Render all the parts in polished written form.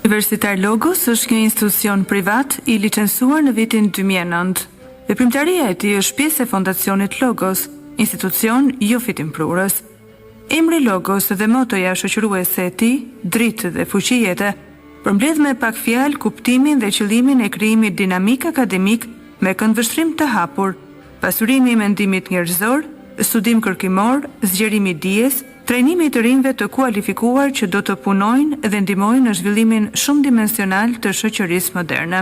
Universitar Logos është një institucion privat i licencuar në vitin 2009. Veprimtaria e tij është pjesë e Fondacionit Logos, institucion jofitimprurës. Emri Logos dhe motoja shoqëruese e tij, dritë dhe fuqi jete, përmbledh me pak fjalë kuptimin dhe qëllimin e krijimit dinamik akademik me këndvështrim të hapur, pasurimi i mendimit njerëzor, studim kërkimor, zgjerimi i dijes, trajnimi i të rinjve të kualifikuar që do të punojnë dhe ndihmojnë në zhvillimin shumëdimensional të shoqërisë moderne.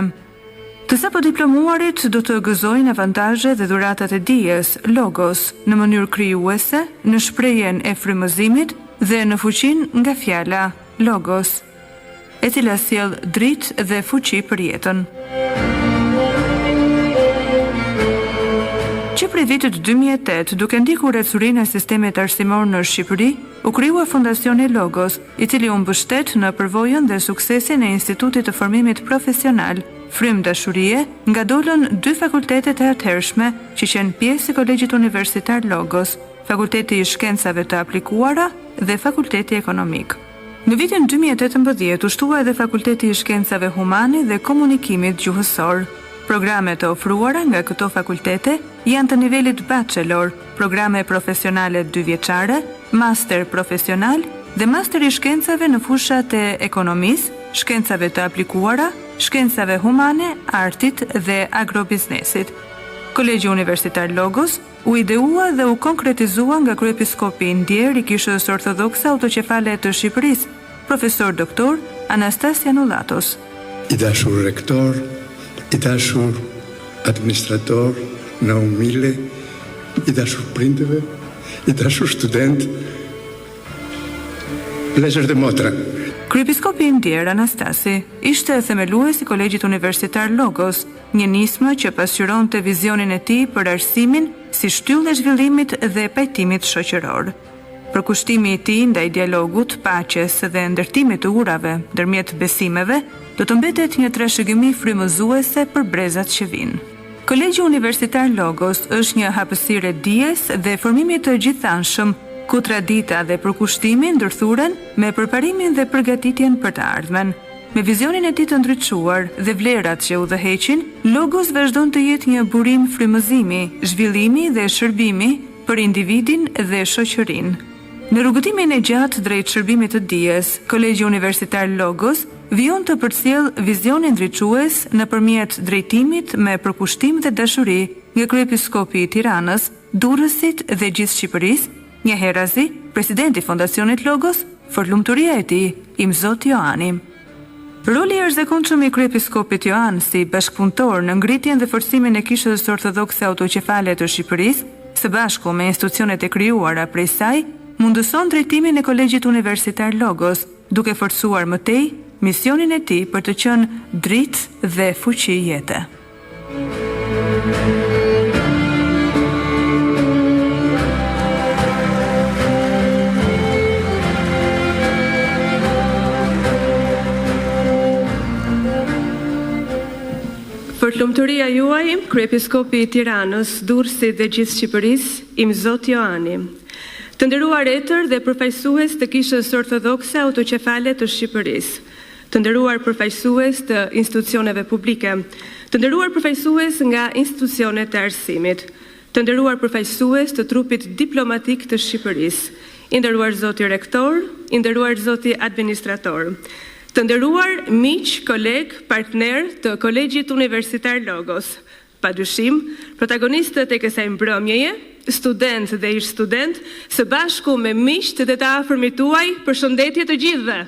Të sapodiplomuarit do të gëzojnë avantazhe dhe dhuratat e dijes, logos, në mënyrë krijuese, në shprehjen e frymëzimit dhe në fuqinë nga fjala, logos. e cila sjell dritë dhe fuqi për jetën. Që prej vitit 2008, duke ndjekur ecurinë e sistemit arsimor në Shqipëri, u krijua Fondacioni Logos, i cili u mbështet në përvojën dhe suksesin e Institutit të Formimit Profesional, Frymë Dashurie, nga dolën dy fakultetet e atëhershme që qenë pjesë e Kolegjit Universitar Logos, Fakulteti i Shkencave të Aplikuara dhe Fakulteti Ekonomik. Në vitin 2018 u shtua edhe Fakulteti i Shkencave Humane dhe Komunikimit Gjuhësor. Programet e ofruara nga këto fakultete janë të nivelit bachelor, programe profesionale dyvjeçare, master profesional dhe master i shkencave në fushat e ekonomisë, shkencave të aplikuara, shkencave humane, artit dhe agrobiznesit. Kolegji Universitar Logos U ideua dhe u konkretizua nga kryepiskopi i ndjerë i Kishës Ortodokse Autoqefale të Shqipërisë, Profesor Doktor Anastas Janullatos. I dashur rektor, i dashur administrator Naum Mile, i dashur prindër, i dashur student, vëllezër dhe motra. Kryepiskopi i ndjerë Anastasi ishte themelues i Kolegjit Universitar Logos, Një nismë që pasqyronte vizionin e tij për arsimin si shtyllë e zhvillimit dhe pajtimit shoqëror. Përkushtimi i tij ndaj dialogut, paqes dhe ndërtimit të urave ndërmjet besimeve do të mbetet një trashëgimi frymëzuese për brezat që vijnë. Kolegji Universitar Logos është një hapësirë e dijes dhe formimit të gjithanshëm, ku tradita dhe përkushtimi ndërthuren me përparimin dhe përgatitjen për të ardhmen. Me vizionin e tij të ndriçuar dhe vlerat që e udhëheqin, Logos vazhdon të jetë një burim frymëzimi, zhvillimi dhe shërbimi për individin dhe shoqërinë. Në rrugëtimin e gjatë drejt shërbimit të dijes, Kolegji Universitar Logos vijon të përcjellë vizionin ndriçues nëpërmjet drejtimit me përkushtim dhe dashuri nga Kryepiskopi i Tiranës, Durrësit dhe gjithë Shqipërisë, Njëherazi, presidenti i Fondacionit Logos, Fortlumturia e tij, Imzot Joani. Roli i jashtëzakonshëm i kryepiskopit Joan si bashkëpunëtor në ngritjen dhe forcimin e Kishës Ortodokse Autoqefale të Shqipërisë, së bashku me institucionet e krijuara prej saj, mundëson drejtimin e Kolegjit Universitar Logos, duke forcuar më tej misionin e tij për të qenë dritë dhe fuqi jete. Fortlumturia juaj, Kryepiskopi i Tiranës, Durrësit dhe gjithë Shqipërisë, Imzot Joani. Të nderuar etër dhe përfaqësues të Kishës Ortodokse Autoqefale të Shqipërisë, Të nderuar përfaqësues të institucioneve publike, të nderuar përfaqësues nga institucionet e arsimit, të nderuar përfaqësues të trupit diplomatik të Shqipërisë, i nderuar zoti rektor, i nderuar zoti administrator, të nderuar miq, kolegë, partnerë të Kolegjit Universitar Logos, Pa dyshim, protagonistët e kësaj mbrëmjeje, studentë dhe ish-studentë, së bashku me miqtë dhe të afërmit tuaj, përshëndetje të gjithëve!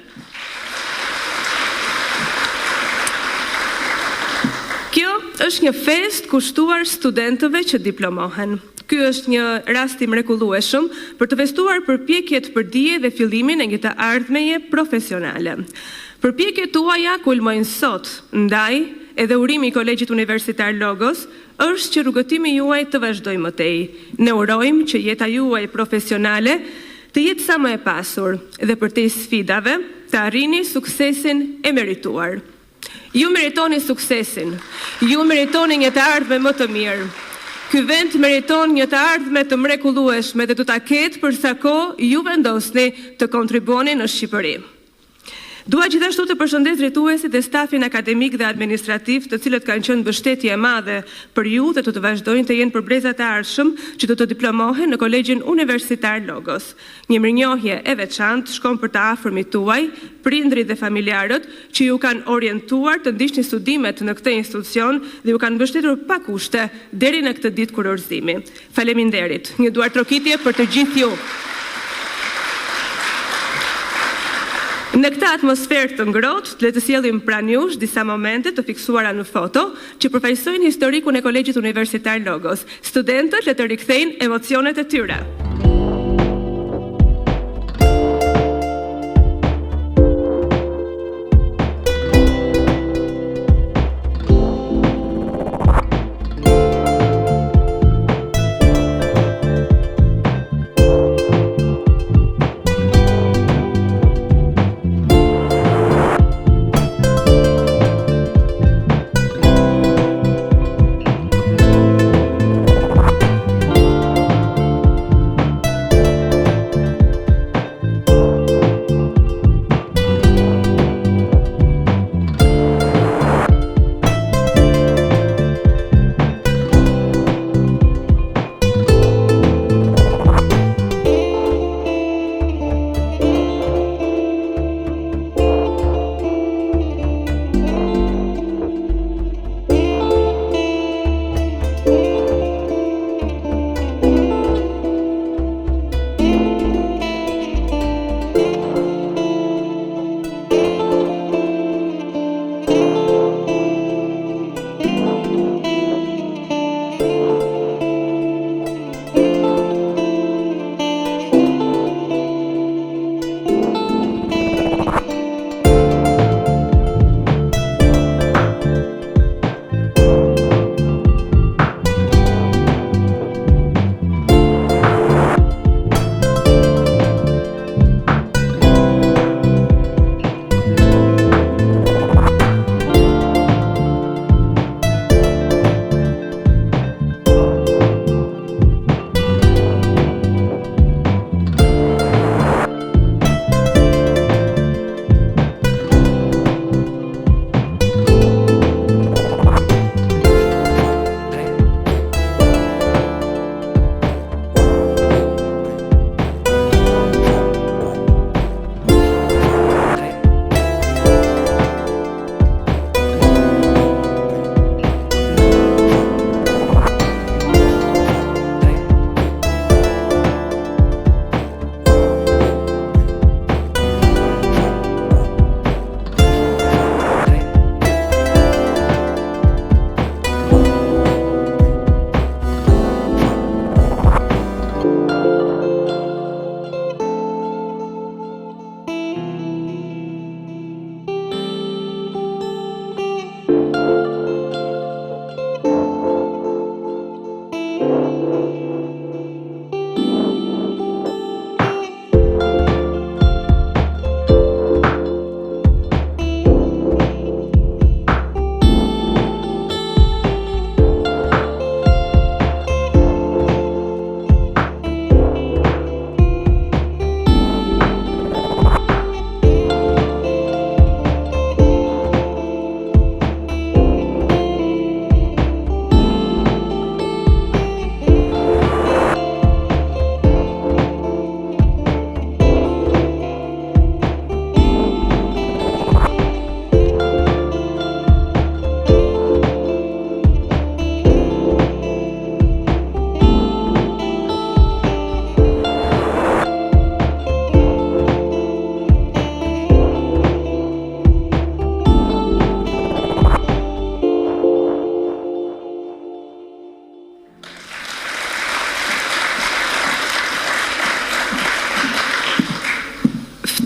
Kjo është një festë kushtuar studentëve që diplomohen. Ky është një rast i mrekullueshëm për të festuar përpjekjet për dije dhe fillimin e një të ardhmeje profesionale. Përpjekjet tuaja kulmojnë sot, ndaj edhe urimi i Kolegjit Universitar Logos është që rrugëtimi juaj të vazhdojë më tej. Ne urojmë që jeta juaj profesionale të jetë sa më e pasur dhe përtej sfidave të arrini suksesin e merituar. Ju meritoni suksesin. Ju meritoni një të ardhme më të mirë. Ky vend meriton një të ardhme të mrekullueshme dhe do ta ketë për sa kohë ju vendosni të kontribuoni në Shqipëri. Dua gjithashtu të përshëndes drejtuesit dhe stafin akademik dhe administrativ, të cilët kanë qenë mbështetje e madhe për ju dhe do të vazhdojnë të jenë për brezat e ardhshëm që do të diplomohen në Kolegjin Universitar Logos. Një mirënjohje e veçantë shkon për të afërmit tuaj, prindërit dhe familjarët që ju kanë orientuar të ndiqni studimet në këtë institucion dhe ju kanë mbështetur pa kushte deri në këtë ditë kurorëzimi. Faleminderit! Një duartrokitje për të gjithë ju. Në këtë atmosferë të ngrohtë, le të sjellim pranë jush disa momente të fiksuara në foto që përfaqësojnë historikun e Kolegjit Universitar Logos. Studentët le të rikthejnë emocionet e tyre.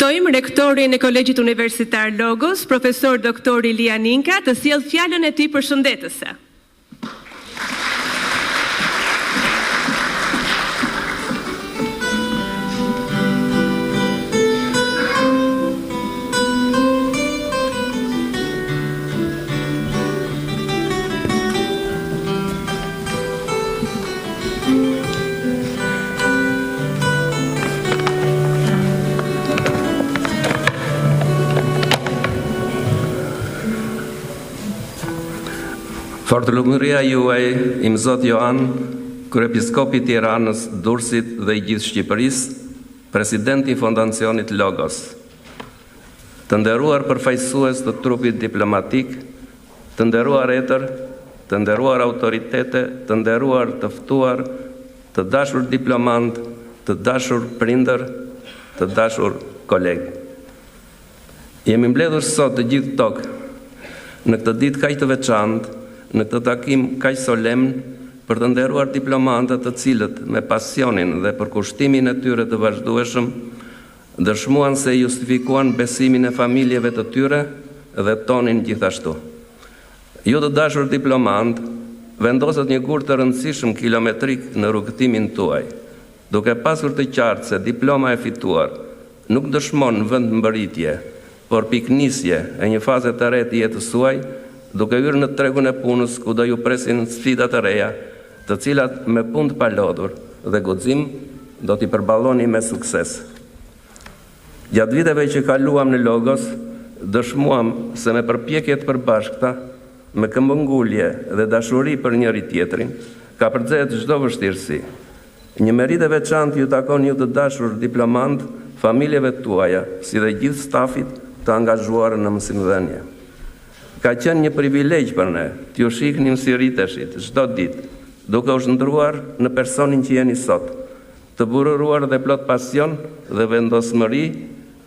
Ftojmë rektorin e Kolegjit Universitar Logos, profesor doktor Ilia Ninka, të sjellë fjalën e tij përshëndetëse. Fortlumturia juaj, Imzot Joan, Kryepiskop i Tiranës, Durrësit dhe i gjithë Shqipërisë, President i Fondacionit Logos. Të nderuar përfaqësues të trupit diplomatik, të nderuar etër, të nderuar autoritete, të nderuar të ftuar, të dashur diplomantë, të dashur prindër, të dashur kolegë. Jemi mbledhur sot të gjithë tok në këtë ditë kaq të veçantë, në këtë takim kaq solemn për të nderuar diplomantët të cilët me pasionin dhe përkushtimin e tyre të vazhdueshëm dëshmuan se justifikuan besimin e familjeve të tyre dhe tonin gjithashtu. Ju të dashur diplomantë, vendosët një gur të rëndësishëm kilometrik në rrugëtimin tuaj, duke pasur të qartë se diploma e fituar nuk dëshmon vendmbërritje, por pikënisje e një faze të re të jetës suaj, duke hyrë në tregun e punës ku do ju presin sfida të reja, të cilat me punë të palodhur dhe guxim do t'i përballoni me sukses. Gjatë viteve që kaluam në Logos, dëshmuam se me përpjekje të përbashkëta, me këmbëngulje dhe dashuri për njëri-tjetrin, kapërcehet çdo vështirësi. Një meritë e veçantë ju takon ju të dashur diplomantë, familjeve tuaja, si dhe gjithë stafit të angazhuar në mësimdhënie. Ka qenë një privilegj për ne t'ju shihnim si rriteshit çdo ditë, duke u shndërruar në personin që jeni sot, të burrëruar dhe plot pasion dhe vendosmëri,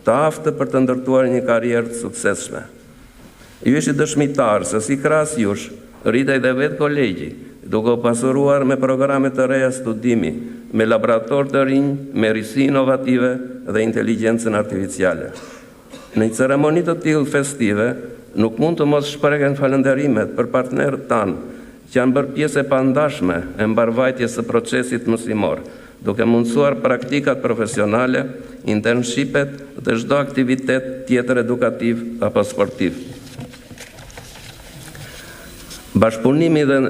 të aftë për të ndërtuar një karrierë të suksesshme. Ju ishit dëshmitarë se si krahas jush rritej dhe vetë kolegji, duke u pasuruar me programe të reja studimi, me laboratorë të rinj, me risi inovative dhe inteligjencën artificiale. Në një ceremoni të tillë festive, nuk mund të mos shprehen falënderimet për partnerët tanë që janë bërë pjesë e pandashme e mbarëvajtjes së procesit mësimor, duke mundësuar praktikat profesionale, internshipet dhe çdo aktivitet tjetër edukativ apo sportiv. Bashkëpunimi dhe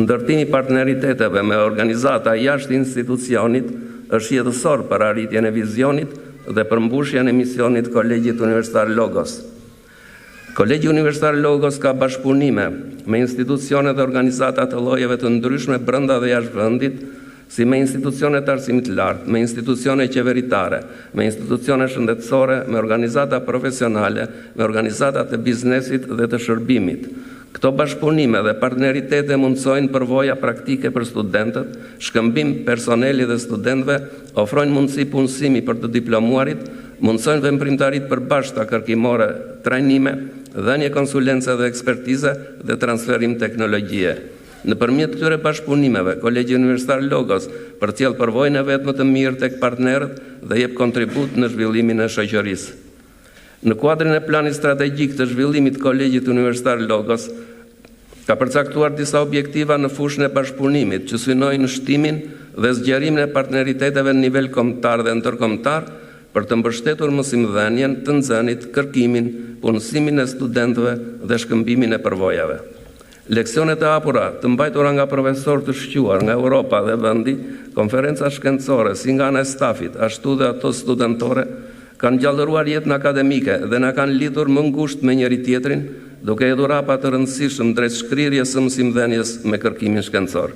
ndërtimi i partneriteteve me organizata jashtë institucionit është jetësor për arritjen e vizionit dhe përmbushjen e misionit të Kolegjit Universitar Logos. Kolegji Universitar Logos ka bashkëpunime me institucione dhe organizata të llojeve të ndryshme brenda dhe jashtë vendit, si me institucione të arsimit të lartë, me institucione qeveritare, me institucione shëndetësore, me organizata profesionale, me organizata të biznesit dhe të shërbimit. Këto bashkëpunime dhe partneritete mundësojnë përvoja praktike për studentët, shkëmbim personeli dhe studentëve, ofrojnë mundësi punësimi për të diplomuarit, mundësojnë veprimtari të përbashkëta kërkimore, trajnime, dhënie konsulence dhe ekspertize dhe transferim teknologjie. Nëpërmjet këtyre bashkëpunimeve, Kolegji Universitar Logos përcjell përvojën e vet më të mirë tek partnerët dhe jep kontribut në zhvillimin e shoqërisë. Në kuadrin e planit strategjik të zhvillimit të Kolegjit Universitar Logos, ka përcaktuar disa objektiva në fushën e bashkëpunimit që synojnë shtimin dhe zgjerimin e partneriteteve në nivel kombëtar dhe ndërkombëtar për të mbështetur mësimdhënien, të nxënit, kërkimin, punësimin e studentëve dhe shkëmbimin e përvojave. Leksionet e hapura, të mbajtura nga profesorë të shquar nga Europa dhe vendi, konferenca shkencore si nga ana e stafit, ashtu dhe ato studentore, kanë gjallëruar jetën akademike dhe na kanë lidhur më ngushtë me njëri-tjetrin, duke hedhur hapa të rëndësishëm drejt shkrirjes së mësimdhënies me kërkimin shkencor.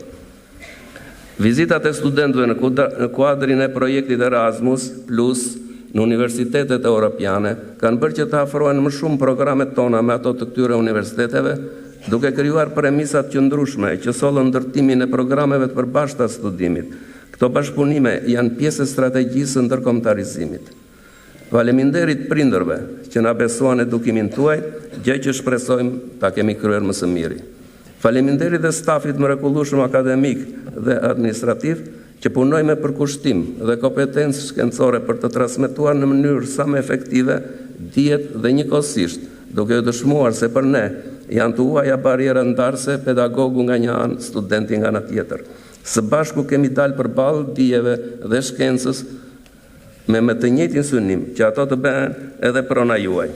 Vizitat e studentëve në kuadrin e projektit Erasmus Plus në universitetet europiane kanë bërë që të afrohen më shumë programet tona me ato të këtyre universiteteve, duke krijuar premisa të qëndrueshme që sollën ndërtimin e programeve të përbashkëta të studimit. Këto bashkëpunime janë pjesë e strategjisë së ndërkombëtarizimit. Faleminderit prindërve që na besuan edukimin tuaj, gjë që shpresojmë ta kemi kryer më së miri. Faleminderit dhe stafit të mrekullueshëm akademik dhe administrativ që punoi me përkushtim dhe kompetencë shkencore për të transmetuar në mënyrë sa më efektive dijet dhe njëkohësisht duke ju dëshmuar se për ne janë të huaja barrierat ndarëse pedagogu nga një anë, studenti nga ana tjetër. Së bashku kemi dalë përballë dijeve dhe shkencës me me të njëjtin synim që ato të bëhen edhe prona juaj.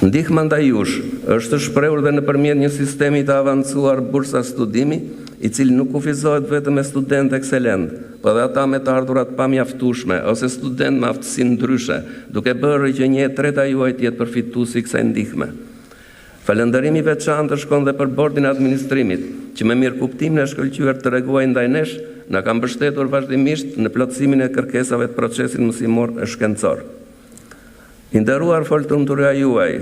Ndihma ndaj jush është shprehur dhe nëpërmjet një sistemi të avancuar bursa studimi, i cili nuk kufizohet vetëm me studentë ekselentë, po edhe ata me të ardhura të pamjaftueshme ose studentë me aftësi ndryshe, duke bërë që një e treta juaj të jetë përfitues i kësaj ndihme. Falënderim i veçantë shkon dhe për bordin e administrimit, që me mirëkuptimin e shkëlqyer të treguar ndaj nesh, na ka mbështetur vazhdimisht në plotësimin e kërkesave të procesit mësimor e shkencor. I nderuar Fortlumturia juaj,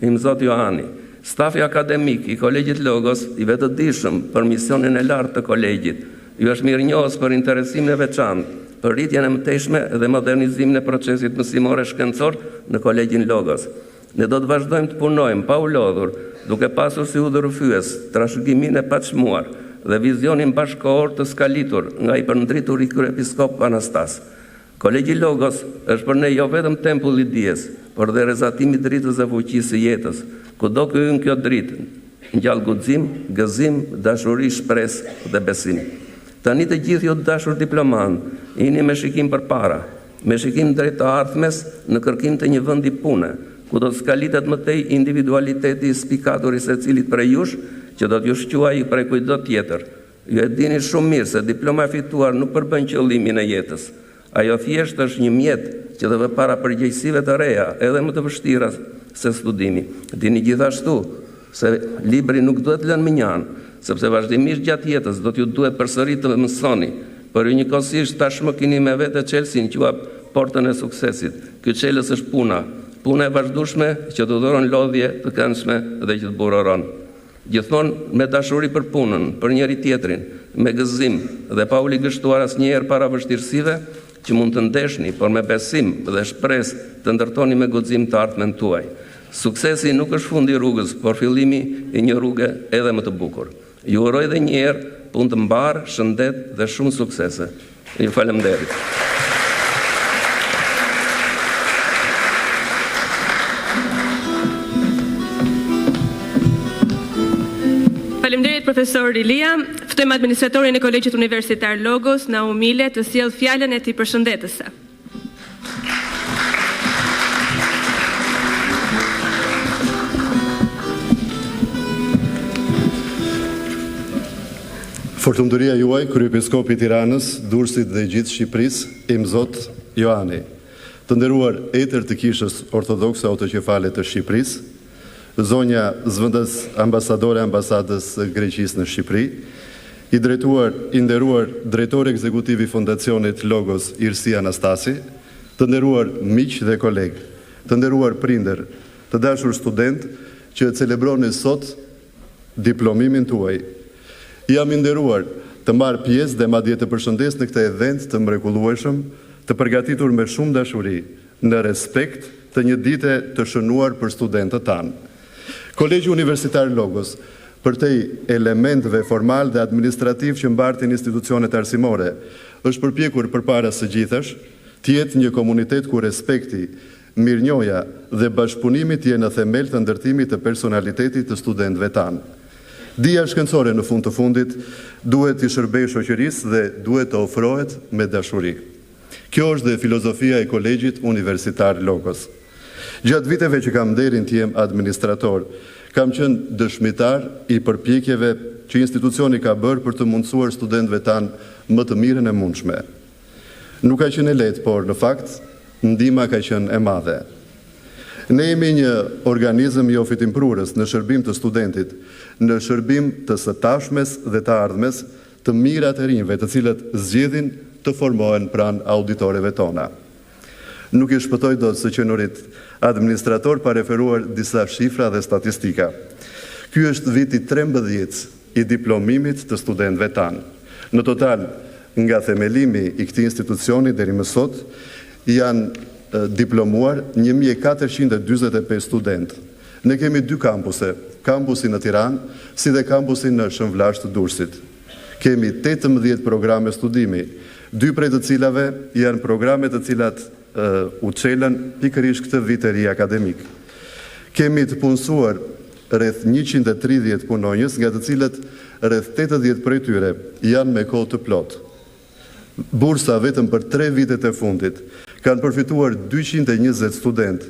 Imzot Joani, stafi akademik i Kolegjit Logos, i vetëdijshëm për misionin e lartë të kolegjit, ju është mirënjohës për interesimin e veçantë për rritjen e mëtejshme dhe modernizimin e procesit mësimor e shkencor në Kolegjin Logos. Ne do të vazhdojmë të punojmë pa u lodhur, duke pasur si udhërrëfyes trashëgiminë e paçmuar dhe vizionin bashkëkohor të skalitur nga i përndrituri Kryepiskop Anastas. Kolegji Logos është për ne jo vetëm tempull i dijes, por dhe rrezatim i dritës dhe fuqisë së jetës. Kudo ku hyn kjo dritë, ngjall guxim, gëzim, dashuri, shpresë dhe besim. Tani të gjithë ju të dashur diplomantë, jini me shikim përpara, me shikim drejt të ardhmes në kërkim të një vendi pune, ku do të skalitet më tej individualiteti i spikatur i secilit prej jush, që do t'ju shquajë prej kujtdo tjetër. Ju e dini shumë mirë se diploma e fituar nuk përbën qëllimin e jetës. Ajo thjesht është një mjet që të vë para përgjegjësive të reja, edhe më të vështira se studimi. Dini gjithashtu se libri nuk duhet lënë mënjanë, sepse vazhdimisht gjatë jetës do t'ju duhet përsëri të mësoni, por ju njëkohësisht tashmë keni me vete çelësin që hap portën e suksesit. Ky çelës është puna, puna e vazhdueshme që të dhuron lodhje të këndshme dhe që të buroron. Gjithmonë me dashuri për punën, për njëri-tjetrin, me gëzim dhe pa u ligështuar asnjëherë para vështirësive që mund të ndeshni, por me besim dhe shpresë të ndërtoni me guxim të ardhmen tuaj. Suksesi nuk është fundi i rrugës, por fillimi i një rruge edhe më të bukur. Ju uroj edhe një herë punë të mbarë, shëndet dhe shumë suksese. Ju faleminderit. Faleminderit profesor Ilia. Ftojmë administratorin e Kolegjit Universitar Logos, Naum Mile, të sjellë fjalën e tij përshëndetëse. Fortlumturia juaj, Kryepiskopi i Tiranës, Durrësit dhe gjithë Shqipërisë, Imzot Joani. Të nderuar etër të Kishës Ortodokse Autoqefale të Shqipërisë, Zonja zëvendës ambasadore e Ambasadës së Greqisë në Shqipëri, i drejtuar, i nderuar drejtor ekzekutiv i Fondacionit Logos Irsi Anastasi, të nderuar miq dhe kolegë, të nderuar prindër, të dashur studentë që celebroni sot diplomimin tuaj. Jam i nderuar të marr pjesë dhe madje të përshëndes në këtë event të mrekullueshëm, të përgatitur me shumë dashuri, në respekt të një dite të shënuar për studentët tanë. Kolegji Universitar Logos, përtej elementëve formalë dhe administrativë që mbartin institucionet arsimore, është përpjekur përpara së gjithash të jetë një komunitet ku respekti, mirënjohja dhe bashkëpunimi të jenë në themel të ndërtimit të personalitetit të studentëve tanë. Dija shkencore në fund të fundit duhet t'i shërbejë shoqërisë dhe duhet të ofrohet me dashuri. Kjo është dhe filozofia e Kolegjit Universitar Logos. Gjatë viteve që kam nderin të jem administrator, kam qenë dëshmitar i përpjekjeve që institucioni ka bërë për të mundësuar studentëve tanë më të mirën e mundshme. Nuk ka qenë e lehtë, por në fakt, ndihma ka qenë e madhe. Ne jemi një organizëm jo fitimprurës në shërbim të studentit, në shërbim të së tashmes dhe të ardhmes, të mijëra të rinjve të cilët zgjedhin të formohen pranë auditoreve tona. Nuk i shpëtoj dot së qenurit administrator pa referuar disa shifra dhe statistika. Ky është viti 13 i diplomimit të studentëve tanë. Në total, nga themelimi i këtij institucioni deri më sot, janë diplomuar 1445 studentë. Ne kemi dy kampuse, kampusin në Tiranë, si dhe kampusin në Shën Vlash të Durrësit. Kemi 18 programe studimi, dy prej të cilave janë programe të cilat u çelën pikërisht këtë vit të ri akademik. Kemi të punësuar rreth 130 punonjës, nga të cilët rreth 80 prej tyre janë me kohë të plotë. Bursa vetëm për 3 vitet e fundit kanë përfituar 220 studentë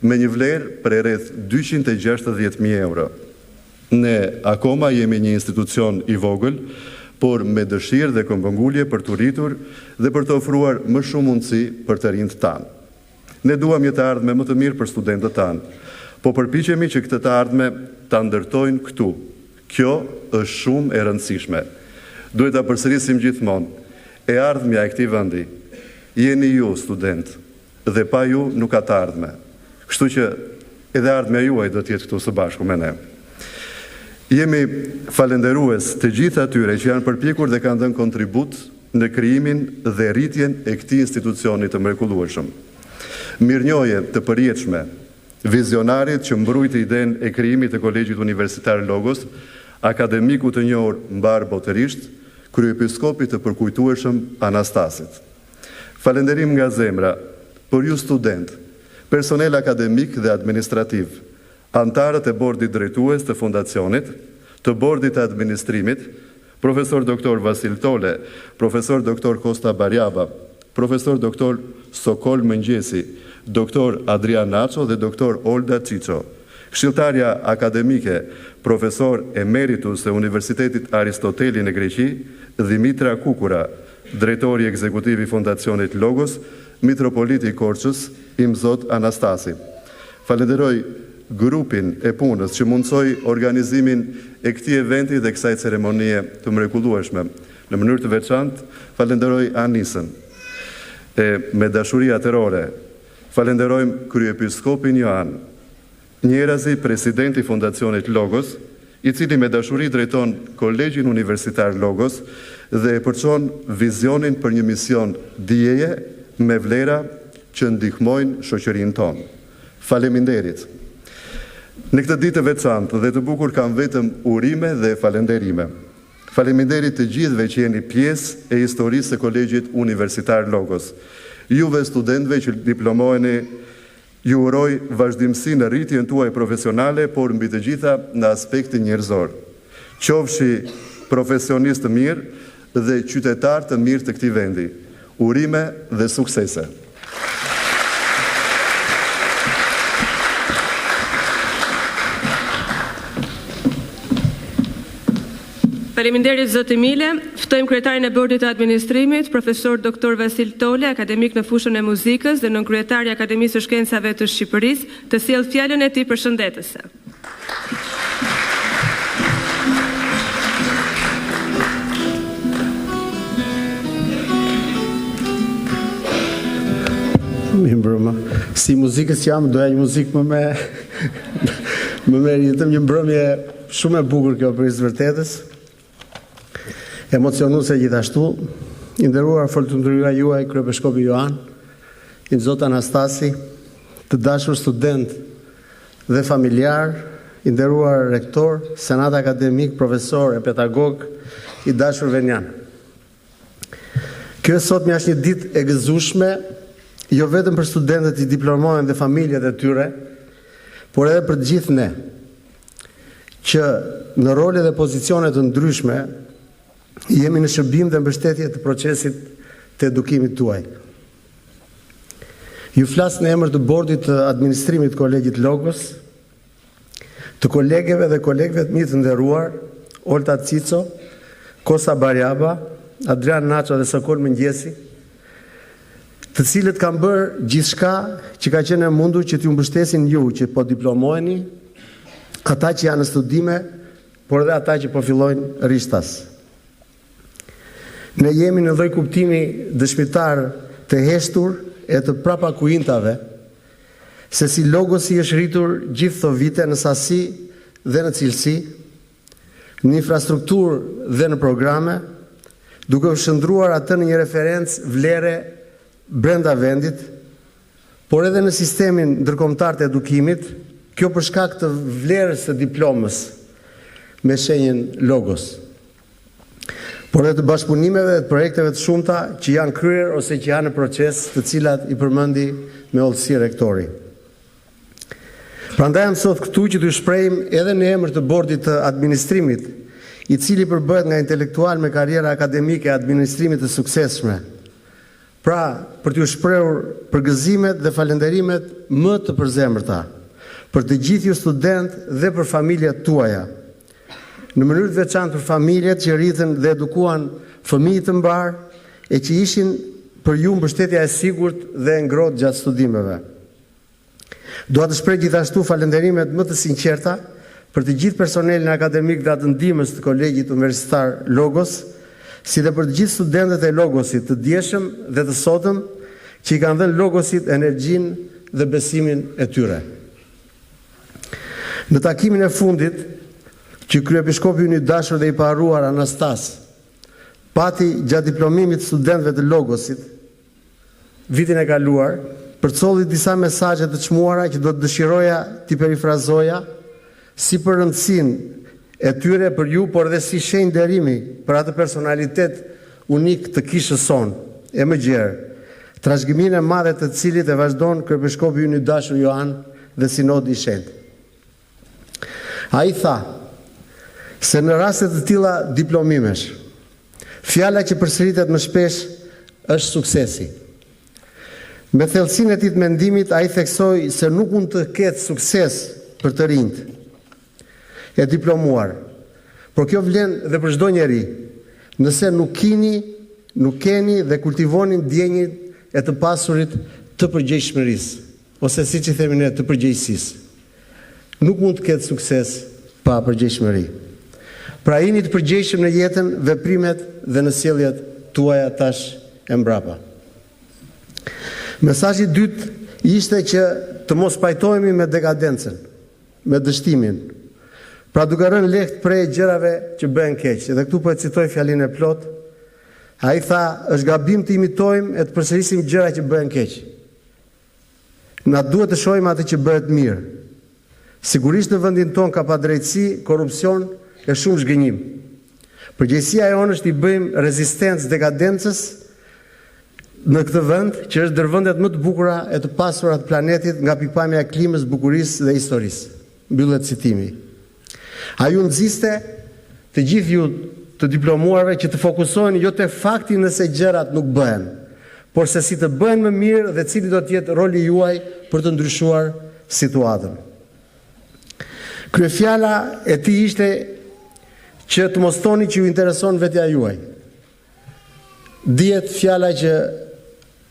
me një vlerë prej rreth 260.000 euro. Ne akoma jemi një institucion i vogël, por me dëshirë dhe këmbëngulje për t'u rritur dhe për të ofruar më shumë mundësi për të rinjtë tanë. Ne duam një të ardhme më të mirë për studentët tanë. Po përpiqemi që këtë të ardhme ta ndërtojnë këtu. Kjo është shumë e rëndësishme. Duhet ta përsërisim gjithmonë, e ardhmja e këtij vendi jeni ju, studentë, dhe pa ju nuk ka të ardhme. Kështu që edhe e ardhmja juaj do të jetë këtu së bashku me ne. Jemi falënderues të gjithë atyre që janë përpjekur dhe kanë dhënë kontribut në krijimin dhe rritjen e këtij institucioni të mrekullueshëm. Mirënjohje të përjetshme vizionarit që mbrujti idenë e krijimit të Kolegjit Universitar Logos, akademikut të njohur mbarëbotërisht, kryeepiskopit të përkujtueshëm Anastasit. Falënderim nga zemra për ju studentë, personel akademik dhe administrativ, anëtarët e Bordit Drejtues të Fondacionit, të Bordit të Administrimit, Profesor Doktor Vasil Tole, Profesor Doktor Kosta Barjaba, Profesor Doktor Sokol Mëngjesi, Doktor Adrian Naço dhe Doktor Olda Çiço, Këshilltarja akademike, Profesor Emeritus e Universitetit Aristoteli në Greqi, Dhimitra Kukura, Drejtori Ekzekutiv i Fondacionit Logos, Mitropoliti i Korçës, Imzot Anastasi. Falënderoj grupin e punës që mundësoi organizimin e këtij eventi dhe kësaj ceremonie të mrekullueshme. Në mënyrë të veçantë, falënderoj Anisën. E me dashuri atërore, falënderojmë Kryeepiskopin Joan, njëherazi president i Fondacionit Logos, i cili me dashuri drejton Kolegjin Universitar Logos dhe e përçon vizionin për një mision dijeje me vlera që ndihmojnë shoqërinë tonë. Faleminderit! Në këtë ditë të veçantë dhe të bukur kam vetëm urime dhe falënderime. Faleminderit të gjithëve që jeni pjesë e historisë së Kolegjit Universitar Logos. Juve studentëve që diplomoheni Ju uroj vazhdimësi në rritjen tuaj profesionale, por mbi të gjitha në aspektin njerëzor. Qofshi profesionistë të mirë dhe qytetarë të mirë të këtij vendi. Urime dhe suksese! Faleminderit zoti Mile. Ftojmë kryetarin e Bordit të Administrimit, Profesor Doktor Vasil Tole, akademik në fushën e muzikës dhe nënkryetar i Akademisë së Shkencave të Shqipërisë, të sjellë fjalën e tij përshëndetëse. Mirëmbrëma. Si muzikës jam, doja një muzikë më me më me ritëm, një mbrëmje Shumë e bukur kjo për hir të së vërtetës. Emocionuese gjithashtu. I nderuar Fortlumturia juaj, Kryepeshkopi Joan, Imzot Anastasi, të dashur studentë dhe familjarë, i nderuar rektor, senat akademik, profesorë e pedagogë, i dashur venian. Kjo e sotmja është një ditë e gëzueshme, jo vetëm për studentët që diplomohen dhe familjet e tyre, por edhe për të gjithë ne, që në role dhe pozicione të ndryshme jemi në shërbim dhe mbështetje të procesit të edukimit tuaj. Ju flas në emër të Bordit të Administrimit të Kolegjit Logos, Të kolegeve dhe kolegëve të mi të nderuar, Olta Cico, Kosta Barjaba, Adrian Naço dhe Sokol Mëngjesi, të cilët kanë bërë gjithçka që ka qenë e mundur që t'ju mbështesin ju që po diplomoheni, ata që janë në studime, por edhe ata që po fillojnë rishtas. Ne jemi në lloj kuptimi dëshmitarë të heshtur e të prapakuintave, Se si Logosi është rritur gjithë këto vite në sasi dhe në cilësi, në infrastrukturë dhe në programe, duke u shndërruar atë në një referencë vlere brenda vendit, por edhe në sistemin ndërkombëtar të edukimit, kjo për shkak të vlerës së diplomës me shenjën Logos. Por edhe të bashkëpunimeve dhe të projekteve të shumta që janë kryer ose që janë në proces, të cilat i përmendi me hollësi rektori. Prandaj jam sot këtu që t'ju shprehim edhe në emër të Bordit të Administrimit, i cili përbëhet nga intelektualë me karriera akademike e administrimi të suksesshme, Pra, për t'ju shprehur përgëzimet dhe falënderimet më të përzemërta, për të gjithë ju studentë dhe për familjet tuaja. Në mënyrë të veçantë për familjet që rritën dhe edukuan fëmijë të mbarë e që ishin për ju mbështetja e sigurt dhe e ngrohtë gjatë studimeve. Dua të shpreh gjithashtu falënderimet më të sinqerta për të gjithë personelin akademik dhe atë ndihmës të Kolegjit Universitar Logos, si dhe për të gjithë studentët e Logosit, të djeshëm dhe të sotëm, që i kanë dhënë Logosit energjinë dhe besimin e tyre. Në takimin e fundit, që kryepiskopi ynë i dashur dhe i paharruar Anastas pati gjatë diplomimit të studentëve të Logosit, vitin e kaluar, përcolli disa mesazhe të çmuara që do të dëshiroja t'i perifrazoja, si për rëndësinë e tyre për ju, por edhe si shenjë nderimi për atë personalitet unik të kishës sonë e më gjerë, trashëgiminë e madhe të cilit e vazhdon kryepiskopi ynë i dashur Joan dhe Sinodi i Shenjtë. Ai tha se në raste të tilla diplomimesh, fjala që përsëritet më shpesh është suksesi. Me thellësinë e tij të mendimit, ai theksoi se nuk mund të ketë sukses për të rinjtë e diplomuar. Por kjo vlen dhe për çdo njeri, nëse nuk kini, nuk keni dhe kultivoni ndjenjën e të pasurit të përgjegjshmërisë, ose siç i themi ne, të përgjegjësisë. Nuk mund të ketë sukses pa përgjegjshmëri. Pra jini të përgjegjshëm në jetën, veprimet dhe në sjelljet tuaja tash e mbrapa. Mesazhi i dytë ishte që të mos pajtohemi me dekadencën, me dështimin. Pra duke rënë lehtë pre e gjërave që bëhen keq. Dhe këtu po e citoj fjalinë e plotë. Ai tha, është gabim të imitojmë e të përsërisim gjëra që bëhen keq. Na duhet të shohim atë që bëhet mirë. Sigurisht në vendin tonë ka padrejtësi, korrupsion e shumë zhgënjim. Përgjegjësia jonë është t'i bëjmë rezistencë dekadencës në këtë vend, që është ndër vendet më të bukura e të pasura të planetit nga pikëpamja e klimës, bukurisë dhe historisë. Mbyllet citimi. Ai ju nxiste të gjithë ju të diplomuarve që të fokusoheni jo te fakti nëse gjërat nuk bëhen, por se si të bëhen më mirë dhe cili do të jetë roli juaj për të ndryshuar situatën. Kryefjala e tij ishte që të mos thoni që ju intereson vetja juaj. Dihet fjala që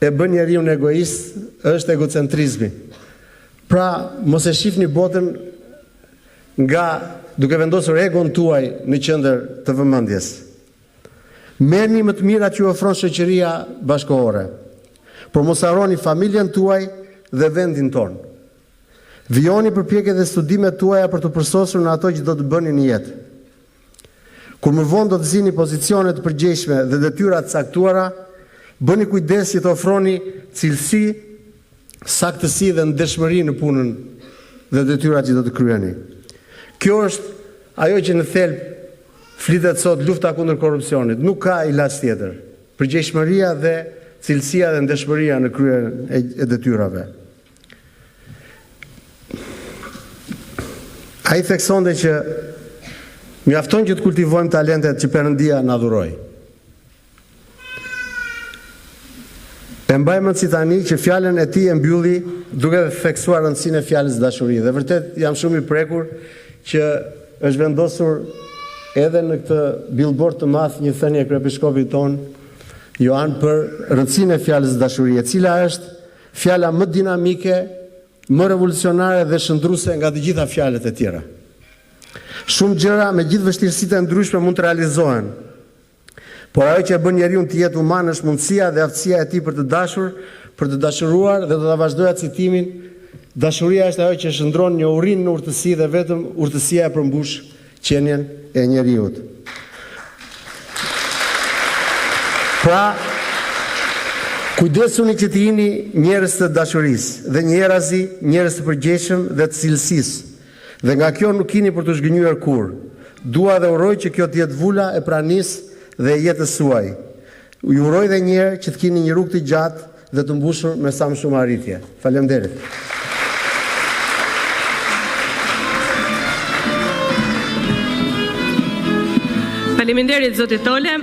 e bën njeriun egoist është egocentrizmi. Pra, mos e shihni botën nga duke vendosur egon tuaj në qendër të vëmendjes. Merrni më të mirat që ju ofron shoqëria bashkëkohore. Por mos harroni familjen tuaj dhe vendin tonë. Vijoni përpjekjet dhe studimet tuaja për t'u përsosur në ato që do të bëni në jetë. Kur më vonë do të zini pozicione të përgjegjshme dhe detyra të caktuara, bëni kujdes që të ofroni cilësi, saktësi dhe ndershmëri në punën dhe detyrat që do të kryeni. Kjo është ajo që në thelb flitet sot lufta kundër korrupsionit. Nuk ka ilaç tjetër. Përgjegjshmëria dhe cilësia dhe ndershmëria në kryerjen e detyrave. Ai theksonte që mjafton që të kultivojmë talentet që Perëndia na dhuroi. E mbaj mend si tani që fjalën e tij e mbylli duke theksuar rëndësinë e fjalës dashuri dhe vërtet jam shumë i prekur që është vendosur edhe në këtë billboard të madh një thënie e kryepiskopit tonë Joan për rëndësinë e fjalës dashuri, e cila është Fjala më dinamike, më revolucionare dhe shndërruese nga të gjitha fjalët e tjera. Shumë gjëra me gjithë vështirësitë e ndryshme mund të realizohen. Por ajo që e bën njeriun të jetë human është mundësia dhe aftësia e tij për të dashur, për të dashuruar dhe do ta vazhdoja citimin, dashuria është ajo që shndërron njohurinë në urtësi dhe vetëm urtësia e përmbush qenien e njeriut. Pra, kujdesuni që të jini njerëz të dashurisë dhe njëherazi njerëz të përgjegjshëm dhe të cilësisë. Dhe nga kjo nuk kini për t'u zhgënjyer kurrë. Dua dhe uroj që kjo të jetë vula e pranisë dhe e jetës suaj. Ju uroj dhe një herë që të kini një rrugë të gjatë dhe të mbushur me sa më shumë arritje. Faleminderit. Faleminderit zoti Tole.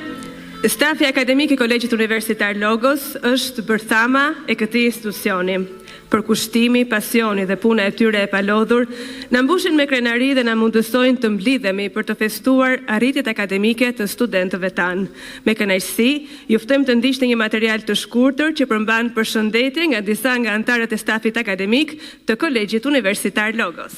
Stafi akademik i Kolegjit Universitar Logos është bërthama e këtij institucioni. Përkushtimi, pasioni dhe puna e tyre e palodhur na mbushin me krenari dhe na mundësojnë të mblidhemi për të festuar arritjet akademike të studentëve tanë. Me kënaqësi, ju ftojmë të ndiqni një material të shkurtër që përmban përshëndetje nga disa nga anëtarët e stafit akademik të Kolegjit Universitar Logos.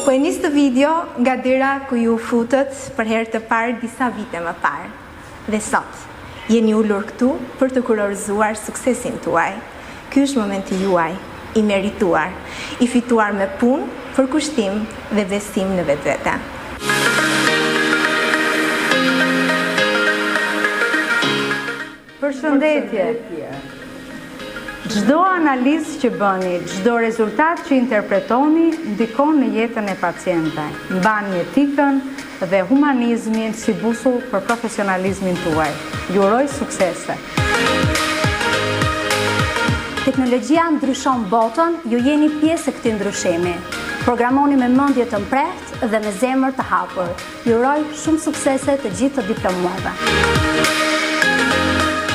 Po e nis këtë video nga dera ku ju u futët për herë të parë disa vite më parë. Dhe sot, jeni ulur këtu për të kurorëzuar suksesin tuaj. Ky është momenti juaj, i merituar, i fituar me punë, përkushtim dhe besim në vetvete. Përshëndetje! Çdo analizë që bëni, çdo rezultat që interpretoni, ndikon në jetën e pacientëve. Mbani etikën dhe humanizmin si busull për profesionalizmin tuaj. Ju uroj suksese! Teknologjia ndryshon botën, ju jeni pjesë e këtij ndryshimi. Programoni me mendje të mprehtë dhe me zemër të hapur. Ju uroj shumë suksese të gjithë të diplomuarve.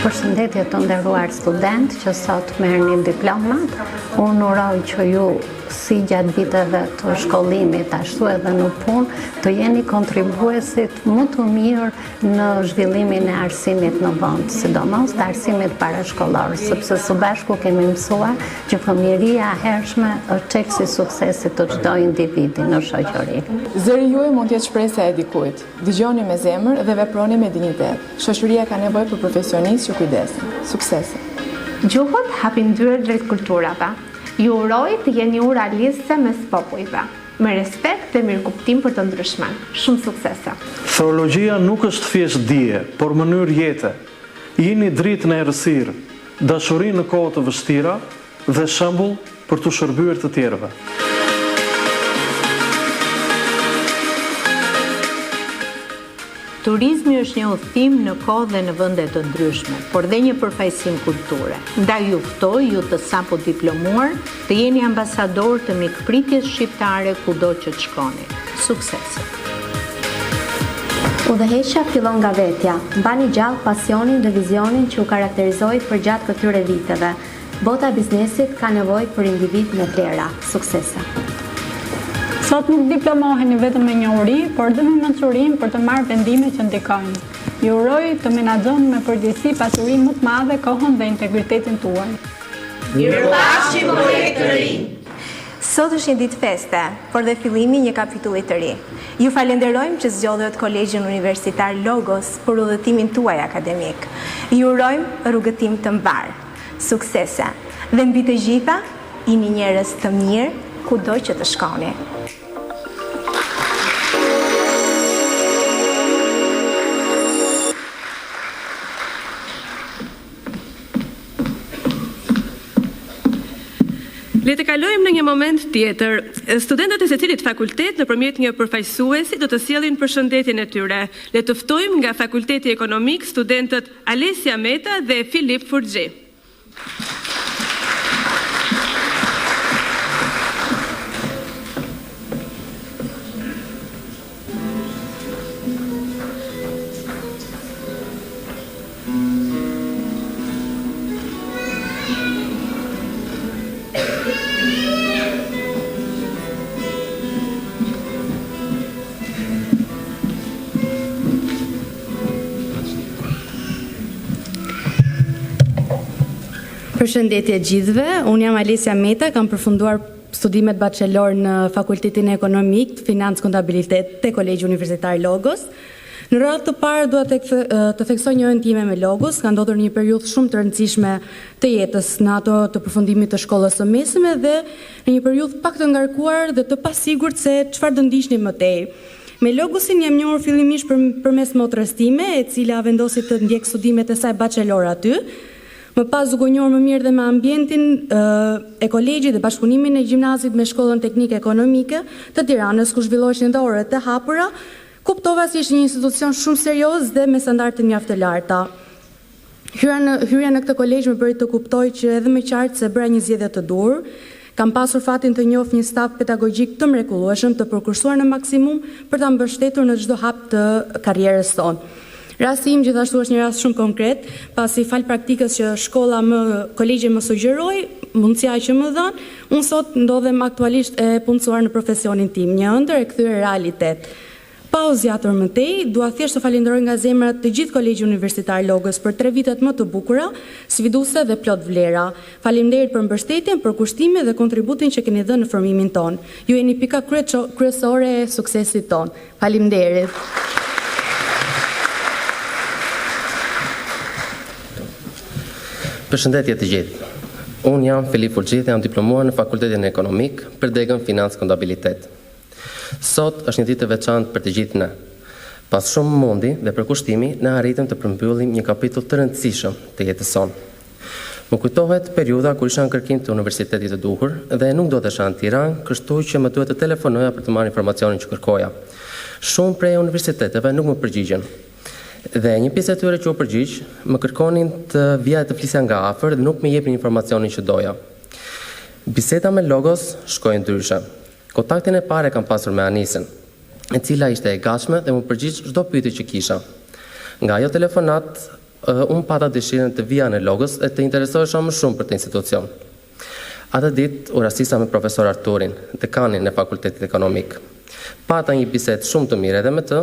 Përshëndetje të nderuar studentë që sot merrni diplomat. Unë uroj që ju si gjatë viteve të shkollimit, ashtu edhe në punë, të jeni kontribuesit më të mirë në zhvillimin e arsimit në vend, sidomos të arsimit parashkollor, sepse së bashku kemi mësuar që fëmijëria e hershme është çelësi i suksesit të çdo individi në shoqëri. Zëri juaj mund të jetë shpresa e dikujt. Dëgjoni me zemër dhe veproni me dinjitet. Shoqëria ka nevojë për profesionistë që kujdesen. Suksese! Gjuhët hapin dyert drejt kulturave. Ju uroj të jeni ura lidhëse mes popujve. Me respekt dhe mirëkuptim për të ndryshmen. Shumë suksese! Theologjia nuk është thjesht dije, por mënyrë jete. Jini dritë në errësirë, dashuri në kohë të vështira dhe shembull për t'u shërbyer të tjerëve. Turizmi është një udhëtim në kohë dhe në vende të ndryshme, por dhe një përfaqësim kulture. Ndaj ju ftoj, ju të sapodiplomuar, të jeni ambasadorë të mikpritjes shqiptare kudo që të shkoni. Suksese! Udhëheqja fillon nga vetja. Mbani gjallë pasionin dhe vizionin që ju karakterizoi përgjatë këtyre viteve. Bota e biznesit ka nevojë për individë me vlera. Suksese! Sot nuk diplomoheni vetëm me njohuri, por dhe me mençurinë për të marrë vendime që ndikojnë. Ju uroj të menaxhoni me përgjegjësi pasurinë më të madhe, kohën dhe integritetin tuaj. Mirupafshim kolegë të rinj! Sot është një ditë feste, por dhe fillimi i një kapitulli të ri. Ju falenderojmë që zgjodhët Kolegjin Universitar Logos për udhëtimin tuaj akademik. Ju urojmë rrugëtim të mbarë. Suksese! Dhe mbi të gjitha, jini njerëz të mirë kudo që të shkoni. Le të kalojmë në një moment tjetër. Studentët e secilit fakultet nëpërmjet një përfaqësuesi do të sjellin përshëndetjen e tyre. Le të ftojmë nga Fakulteti Ekonomik studentët Alesia Meta dhe Filip Furxhi. Përshëndetje gjithëve, unë jam Alesia Meta, kam përfunduar studimet bachelor në Fakultetin Ekonomik, Financë Kontabilitet te Kolegji Universitar Logos. Në radhë të parë dua të të theksoj njohjen time me Logos, ka ndodhur në një periudhë shumë të rëndësishme të jetës, në ato të përfundimit të shkollës së mesme dhe në një periudhë pak të ngarkuar dhe të pasigurt se çfarë do ndiqnim më tej. Me Logosin jam njohur fillimisht për, përmes motrës time, e cila vendosi të ndjekë studimet e saj bachelor aty. Më pas duke u njohur më mirë dhe me ambientin e kolegjit dhe bashkëpunimin e gjimnazit me Shkollën Teknike Ekonomike të Tiranës, ku zhvilloheshin dhe orët e hapura, kuptova se ishte një institucion shumë serioz dhe me standarde mjaft të larta. Hyra në, hyrja në këtë kolegj më bëri të kuptoj që edhe më qartë se bëra një zgjedhje të duhur. Kam pasur fatin të njoh një staf pedagogjik të mrekullueshëm, të përkushtuar në maksimum për ta mbështetur në çdo hap të karrierës sonë. Rasti im gjithashtu është një rast shumë konkret, pasi falë praktikës që shkolla më kolegji më sugjeroi, mundësia që më dhanë, unë sot ndodhem aktualisht e punësuar në profesionin tim, një ëndërr e kthyer realitet. Pa u zgjatur më tej, dua thjesht të falenderoj nga zemra të gjithë Kolegjin Universitar Logos për tre vitet më të bukura, sfiduese dhe plot vlera. Faleminderit për mbështetjen, përkushtimin dhe kontributin që keni dhënë në formimin tonë. Ju jeni pika kryesore e suksesit tonë. Faleminderit! Përshëndetje të gjithë. Unë jam Filip Fulxhi dhe jam diplomuar në Fakultetin Ekonomik për degën Financë Kontabilitet. Sot është një ditë e veçantë për të gjithë ne. Pas shumë mundi dhe përkushtimi, ne arritëm të përmbyllim një kapitull të rëndësishëm të jetës sonë. Më kujtohet periudha kur isha në kërkim të universitetit të duhur dhe nuk ndodhesha në Tiranë, kështu që më duhet të telefonoja për të marrë informacionin që kërkoja. Shumë prej universiteteve nuk më përgjigjën. Dhe një pjesë e tyre që u përgjigj, më kërkonin të vija e të flisja nga afër dhe nuk më jepnin informacionin që doja. Biseda me Logos shkoi ndryshe. Kontaktin e parë e kam pasur me Anisën, e cila ishte e gatshme dhe m'u përgjigj çdo pyetje që kisha. Nga ajo telefonatë Unë pata dëshirën të vija në Logos e të interesohesha më shumë për këtë institucion. Atë ditë u rastisa me profesor Arturin, dekanin e Fakultetit Ekonomik. Pata një bisedë shumë të mirë edhe me të,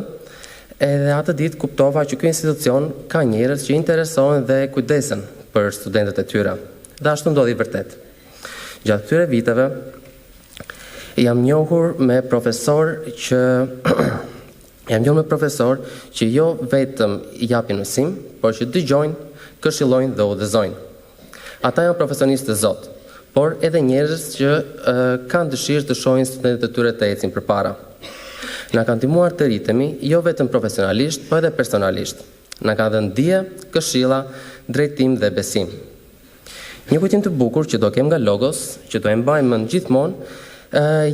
edhe atë ditë kuptova që ky institucion ka njerëz që interesohen dhe kujdesen për studentët e tyre. Dhe ashtu ndodhi vërtet. Gjatë këtyre viteve jam njohur me profesorë që Jam njohur me profesorë që jo vetëm japin mësim, por që dëgjojnë, këshillojnë dhe udhëzojnë. Ata janë profesionistë të zotë, por edhe njerëz që kanë dëshirë të shohin studentët e tyre të ecin përpara. Na kanë ndihmuar të rritemi jo vetëm profesionalisht, po edhe personalisht. Na kanë dhënë dije, këshilla, drejtim dhe besim. Një kujtim të bukur që do kem nga Logos, që do e mbaj mend gjithmonë,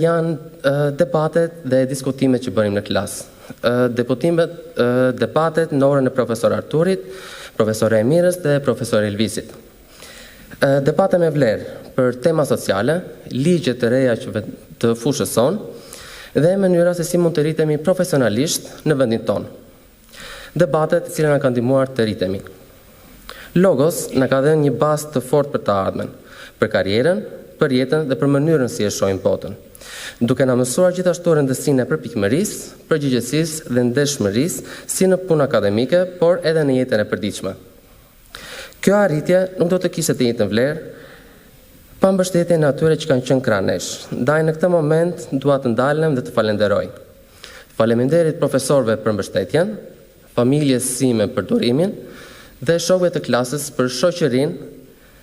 janë debatet dhe diskutimet që bënim në klasë. Deputimet, debatet në orën e profesor Arturit, profesor Emirës dhe profesor Elvisit. Debate me vlerë për tema sociale, ligje të reja që të fushës sonë dhe mënyra se si mund të rritemi profesionalisht në vendin tonë. Debate të cilat na kanë ndihmuar të rritemi. Logos na ka dhënë një bazë të fortë për të ardhmen, për karrierën, për jetën dhe për mënyrën si e shohim botën. Duke na mësuar gjithashtu rëndësinë e përpikmërisë, përgjegjësisë dhe ndershmërisë si në punë akademike, por edhe në jetën e përditshme. Kjo arritje nuk do të kishte të njëjtën vlerë pa mbështetjen e atyre që kanë qenë krah nesh. Ndaj në këtë moment dua të ndalem dhe të falenderoj. Faleminderit profesorëve për mbështetjen, familjes sime për durimin dhe shokëve të klasës për shoqërinë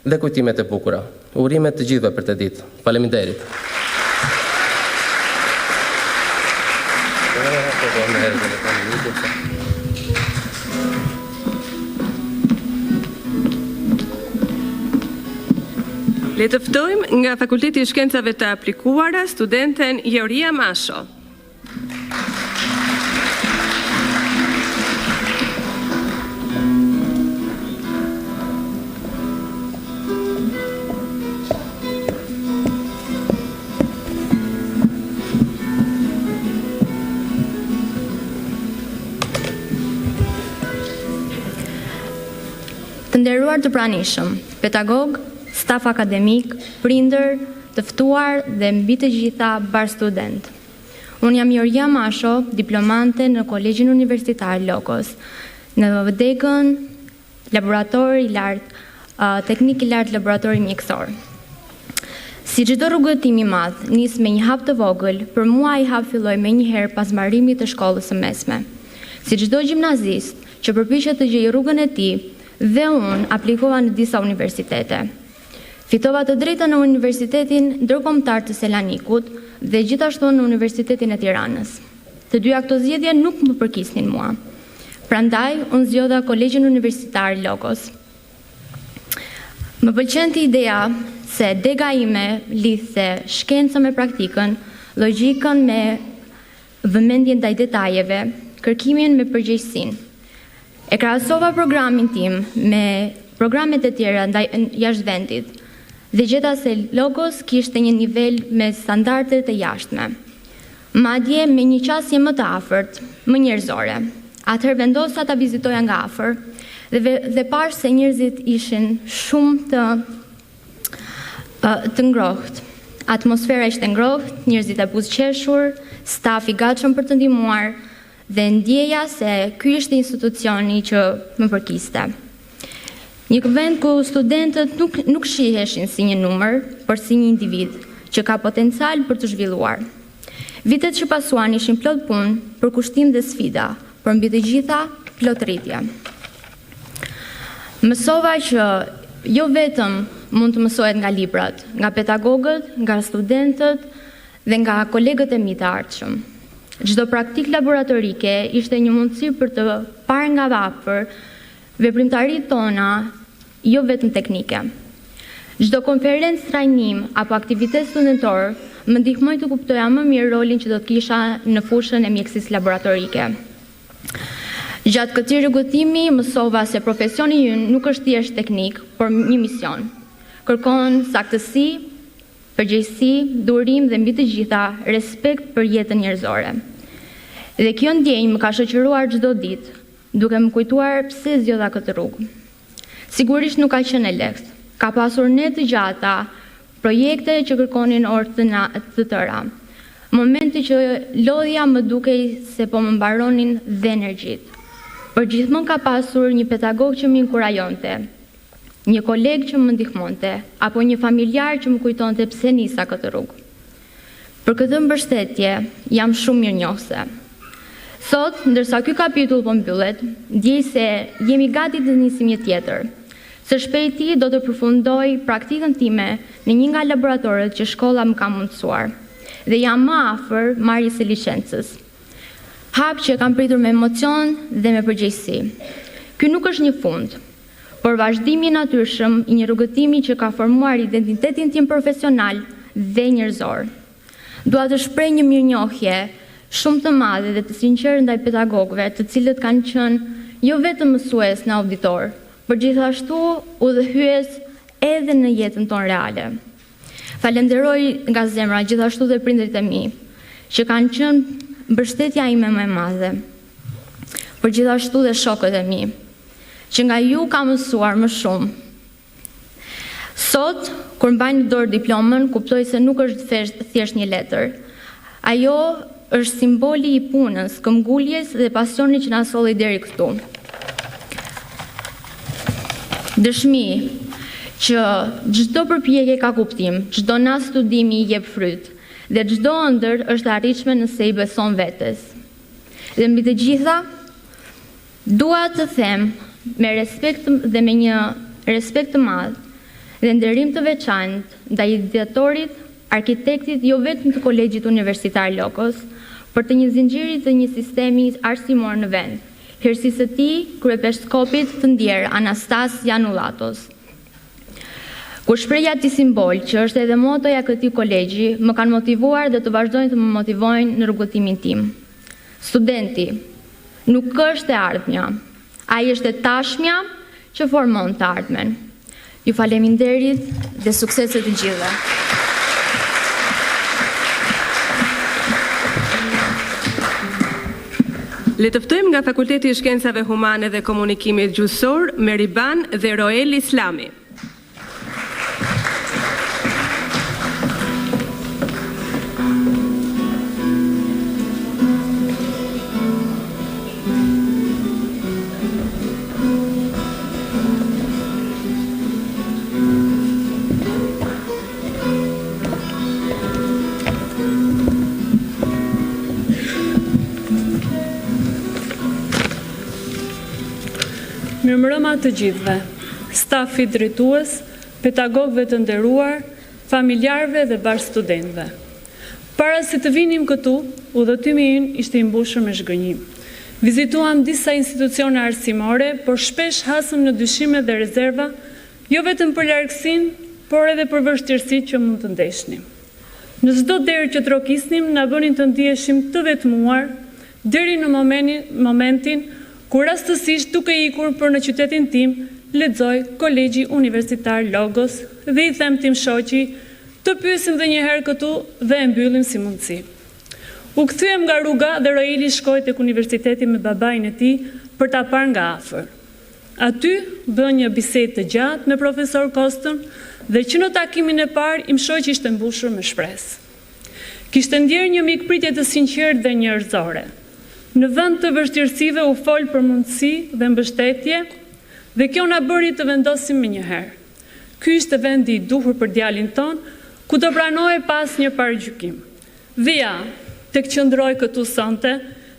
dhe kujtimet e bukura. Urime të gjithëve për këtë ditë. Faleminderit. Le të ftojmë nga Fakulteti i Shkencave të Aplikuara studenten Jeoria Masho. Të nderuar të pranishëm, pedagogë, staf akademik, prindër, të ftuar dhe mbi të gjitha bashkëstudentë. Unë jam Joria Masho, diplomante në Kolegjin Universitar Logos, në degën Laborator i Lartë, Teknik i Lartë Laboratori Mjekësor. Si çdo rrugëtim i madh nis me një hap të vogël, për mua ai hap filloi menjëherë pas mbarimit të shkollës së mesme. Si çdo gjimnazist që përpiqet të gjejë rrugën e tij, dhe unë aplikova në disa universitete. Fitova të drejtën në Universitetin Ndërkombëtar të Selanikut dhe gjithashtu në Universitetin e Tiranës. Të dyja këto zgjedhje nuk më përkisnin mua. Prandaj, unë zgjodha Kolegjin Universitar Logos. Më pëlqente ideja se dega ime lidhte shkencën me praktikën, logjikën me vëmendjen ndaj detajeve, kërkimin me përgjegjësinë. E krahasova programin tim me programet e tjera ndaj jashtë vendit dhe gjeta se Logos kishte një nivel me standardet e jashtme. Madje me një qasje më të afërt, më njerëzore. Atëherë vendosa ta vizitoja nga afër dhe dhe pashë se njerëzit ishin shumë të të ngrohtë. Atmosfera ishte e ngrohtë, njerëzit e buzëqeshur, stafi i gatshëm për të ndihmuar dhe ndjeja se ky ishte institucioni që më përkiste. Një vend ku studentët nuk nuk shiheshin si një numër, por si një individ që ka potencial për t'u zhvilluar. Vitet që pasuan ishin plot punë, përkushtim dhe sfida, por mbi të gjitha plot rritje. Mësova që jo vetëm mund të mësohet nga librat, nga pedagogët, nga studentët dhe nga kolegët e mi të ardhshëm. Çdo praktikë laboratorike ishte një mundësi për të parë nga afër veprimtaritë tona jo vetëm teknike. Çdo konferencë, trajnim apo aktivitet studentor më ndihmoi të kuptoja më mirë rolin që do të kisha në fushën e mjekësisë laboratorike. Gjatë këtij rrugëtimi mësova se profesioni ynë nuk është thjesht teknik, por një mision. Kërkon saktësi, përgjegjësi, durim dhe mbi të gjitha respekt për jetën njerëzore. Dhe kjo ndjenjë më ka shoqëruar çdo ditë, duke më kujtuar pse zgjodha këtë rrugë. Sigurisht nuk ka qenë e lehtë. Ka pasur netë të gjata, projekte që kërkonin orë të, të tëra. Momente që lodhja më dukej se po më mbaronin dhe energjitë. Por gjithmonë ka pasur një pedagog që më inkurajonte, një koleg që më ndihmonte, apo një familjar që më kujtonte pse nisa këtë rrugë. Për këtë mbështetje jam shumë mirënjohëse. Sot, ndërsa ky kapitull po mbyllet, ndjej se jemi gati të nisim një tjetër. Së shpejti do të përfundoj praktikën time në një nga laboratorët që shkolla më ka mundësuar dhe jam më afër marrjes së licencës. Hap që e kam pritur me emocion dhe me përgjegjësi. Ky nuk është një fund, por vazhdimi i natyrshëm i një rrugëtimi që ka formuar identitetin tim profesional dhe njerëzor. Dua të shpreh një mirënjohje shumë të madhe dhe të sinqertë ndaj pedagogëve, të cilët kanë qenë jo vetëm mësues në auditor, por gjithashtu udhëhyes edhe në jetën tonë reale. Falenderoj nga zemra gjithashtu dhe prindërit e mi, që kanë qenë mbështetja ime më e madhe, por gjithashtu dhe shokët e mi, që nga ju kam mësuar më shumë. Sot, kur mbaj në dorë diplomën, kuptoj se nuk është thjesht një letër. Ajo është simboli i punës, këmbguljes dhe pasionit që na solli deri këtu. Dëshmi që çdo përpjekje ka kuptim, çdo natë studimi jep fryt dhe çdo ëndërr është e arritshme nëse i beson vetes. Dhe mbi të gjitha, Dua të them me respekt dhe me një respekt të madh dhe nderim të veçantë ndaj ideatorit, arkitektit jo vetëm të Kolegjit Universitar Logos, por të një zinxhiri të një sistemi arsimor në vend, Hirësisë së Tij, Kryepiskopit të ndjerë Anastas Janullatos. Ku shprehja e tij simbol, që është edhe motoja e këtij kolegji, më kanë motivuar dhe të vazhdojnë të më motivojnë në rrugëtimin tim. Studenti nuk është e ardhmja, ai është e tashmja që formon të ardhmen. Ju faleminderit dhe suksese të gjithëve. Le të ftojmë nga Fakulteti i Shkencave Humane dhe Komunikimit Gjuhësor, Meriban dhe Roel Islami. Mirëmbrëma të gjithëve, stafit drejtues, pedagogëve të nderuar, familjarëve dhe bashkëstudentëve. Para se të vinim këtu, udhëtimi ynë ishte i mbushur me zhgënjim. Vizituam disa institucione arsimore, por shpesh hasëm në dyshime dhe rezerva, jo vetëm për largësinë, por edhe për vështirësitë që mund të ndeshnim. Në çdo derë që trokisnim na bënin të ndiheshim të vetmuar, deri në momentin kur rastësisht duke ikur për në qytetin tim lexoj Kolegji Universitar Logos dhe i them tim shoqi të pyesim dhe një herë këtu dhe e mbyllim si mundësi. U kthyem nga rruga dhe Roeli shkoi tek universiteti me babain e tij për ta parë nga afër. Aty bënë një bisedë të gjatë me profesor Kostën dhe që në takimin e parë im shoq ishte mbushur me shpresë. Kishte ndjerë një mikpritje të sinqertë dhe njerëzore. Në vend të vështirësive u fol për mundësi dhe mbështetje dhe kjo na bëri të vendosim menjëherë. Ky ishte vendi i duhur për djalin tonë, ku do pranohej pa asnjë paragjykim. Dhe ja, tek qëndroj këtu sonte,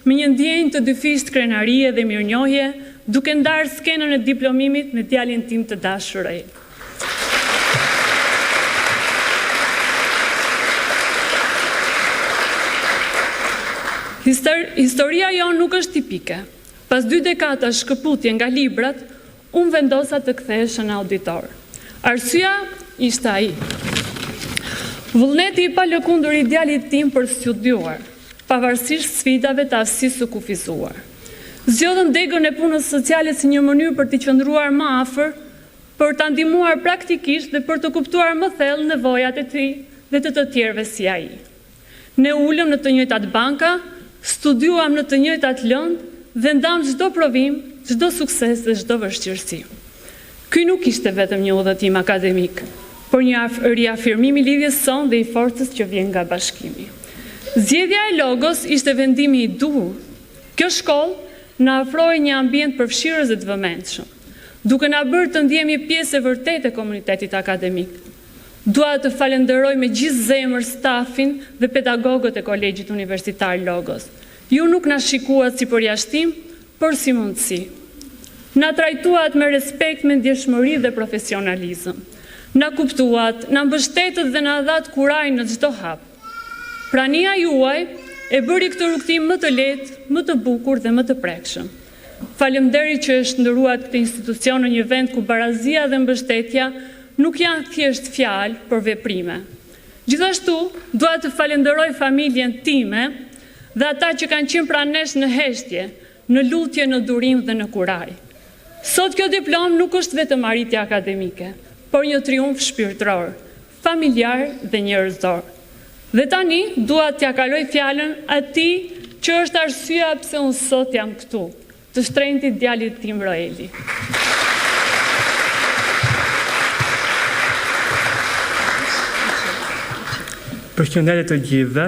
me një ndjenjë të dyfishtë krenarie dhe mirënjohje, duke ndarë skenën e diplomimit me djalin tim të dashur Roel. Historia jonë nuk është tipike. Pas dy dekadash shkëputje nga librat, Unë vendosa të kthehesha në auditor. Arsyeja ishte ai. Vullneti i palëkundur i djalit tim për të studiuar, pavarësisht sfidave të aftësisë së kufizuar. Zgjodhëm degën e punës sociale si një mënyrë për t'i qëndruar më afër, për ta ndihmuar praktikisht dhe për të kuptuar më thellë nevojat e tij dhe të të tjerëve si ai. Ne u ulëm në të njëjtat banka, studiuam në të njëjtat lëndë dhe ndamë çdo provim, çdo sukses dhe çdo vështirësi. Ky nuk ishte vetëm një udhëtim akademik, por një riafirmim i lidhjes sonë dhe i forcës që vjen nga bashkimi. Zgjedhja e Logos ishte vendimi i duhur. Kjo shkollë na ofroi një ambient përfshirës dhe të vëmendshëm, duke na bërë të ndihemi pjesë e vërtetë e komunitetit akademik. Dua të falënderoj me gjithë zemër stafin dhe pedagogët e Kolegjit Universitar Logos. Ju nuk na shikuat si përjashtim, por si mundësi. Na trajtuat me respekt, me ndjeshmëri dhe profesionalizëm. Na kuptuat, na mbështetët dhe na dhatë kurajë në çdo hap. Prania juaj e bëri këtë rrugëtim më të lehtë, më të bukur dhe më të prekshëm. Faleminderit që e shndërruat këtë institucion në një vend ku barazia dhe mbështetja nuk janë thjesht fjalë, por veprime. Gjithashtu, dua të falënderoj familjen time dhe ata që kanë qenë pranë nesh në heshtje, në lutje, në durim dhe në kurajë. Sot kjo diplomë nuk është vetëm arritje akademike, por një triumf shpirtëror, familjar dhe njerëzor. Dhe tani dua t'ia kaloj fjalën atij që është arsyeja pse unë sot jam këtu, të shtrenjtit djalit tim Roeli. Përshëndetje të gjithëve.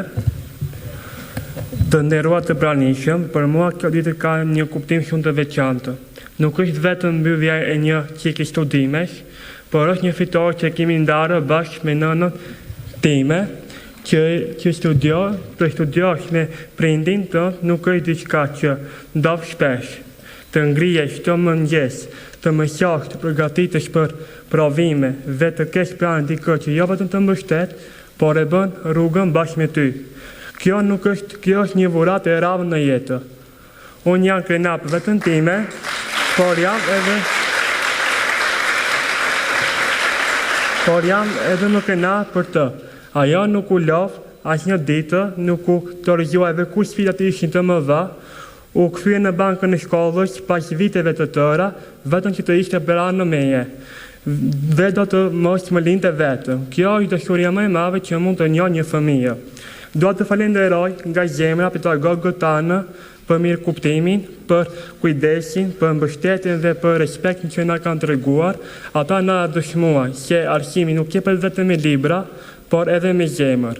Të nderuar të pranishëm, për mua kjo ditë ka një kuptim shumë të veçantë. Nuk është vetëm mbyllja e një cikli studimesh, por është një fitore që kemi ndarë bashkë me nënën time, që që studio, të studiosh me prindin tënd nuk është diçka që ndodh shpesh. Të ngrihesh çdo mëngjes, të mësosh, të përgatitesh për provime dhe të kesh pranë dikë që jo vetëm të mbështet, por e bën rrugën bashkë me ty. Kjo nuk është, kjo është një dhuratë e rrallë në jetë. Unë jam krenar për veten time, por jam edhe por jam edhe më krenar për të. Ajo nuk u lodh asnjë ditë, nuk u dorëzua edhe kur sfidat ishin të mëdha, u kthye në bankën e shkollës pas viteve të tëra, vetëm që të ishte pranë meje dhe do të mos më linte vetëm. Kjo është dashuria më e madhe që mund të njohë një fëmijë. Dua të falenderoj nga zemra pedagogët tanë për mirëkuptimin, për kujdesin, për mbështetjen dhe për respektin që na kanë treguar. Ata na dëshmuan se arsimi nuk jepet vetëm me libra, por edhe me zemër.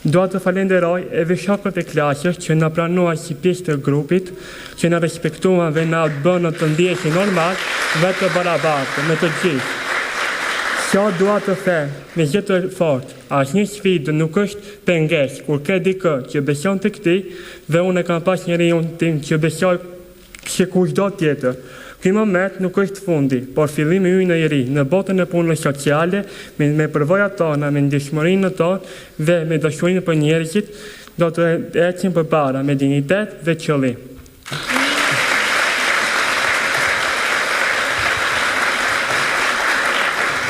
Dua të falenderoj edhe shokët e klasës që na pranuan si pjesë të grupit, që na respektuan dhe na bënë të ndiheshim normal dhe të barabartë me të gjithë. Sot dua të them me zë të fortë, asnjë sfidë nuk është pengesë kur ke dikë që beson tek ti dhe unë e kam pas njeriun tim që besoj si kushdo tjetër. Ky moment nuk është fundi, por fillimi ynë i ri në botën e punës sociale, me, me përvojat tona, me ndjeshmërinë tonë dhe me dashurinë për njerëzit, do të ecim përpara me dinjitet dhe qëllim.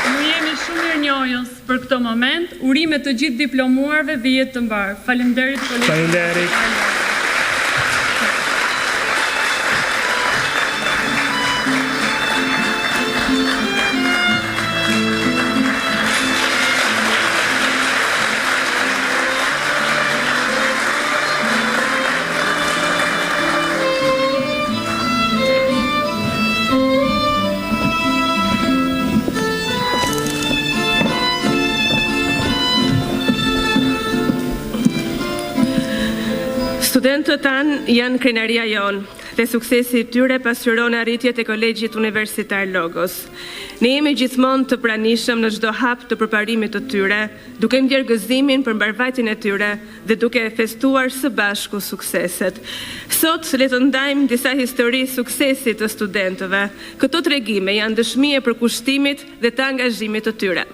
Ju jemi shumë mirënjohës për këtë moment. Urime të gjithë diplomuarve dhe jetë të mbarë. Faleminderit kolegë. Faleminderit. Studentët tanë janë krenaria jonë dhe suksesi i tyre pasqyron arritjet e Kolegjit Universitar Logos. Ne jemi gjithmonë të pranishëm në çdo hap të përparimit të tyre, duke ndjerë gëzimin për mbarëvajtjen e tyre dhe duke festuar së bashku sukseset. Sot le të ndajmë disa histori suksesi të studentëve. Këto tregime janë dëshmi e përkushtimit dhe të angazhimit të tyre.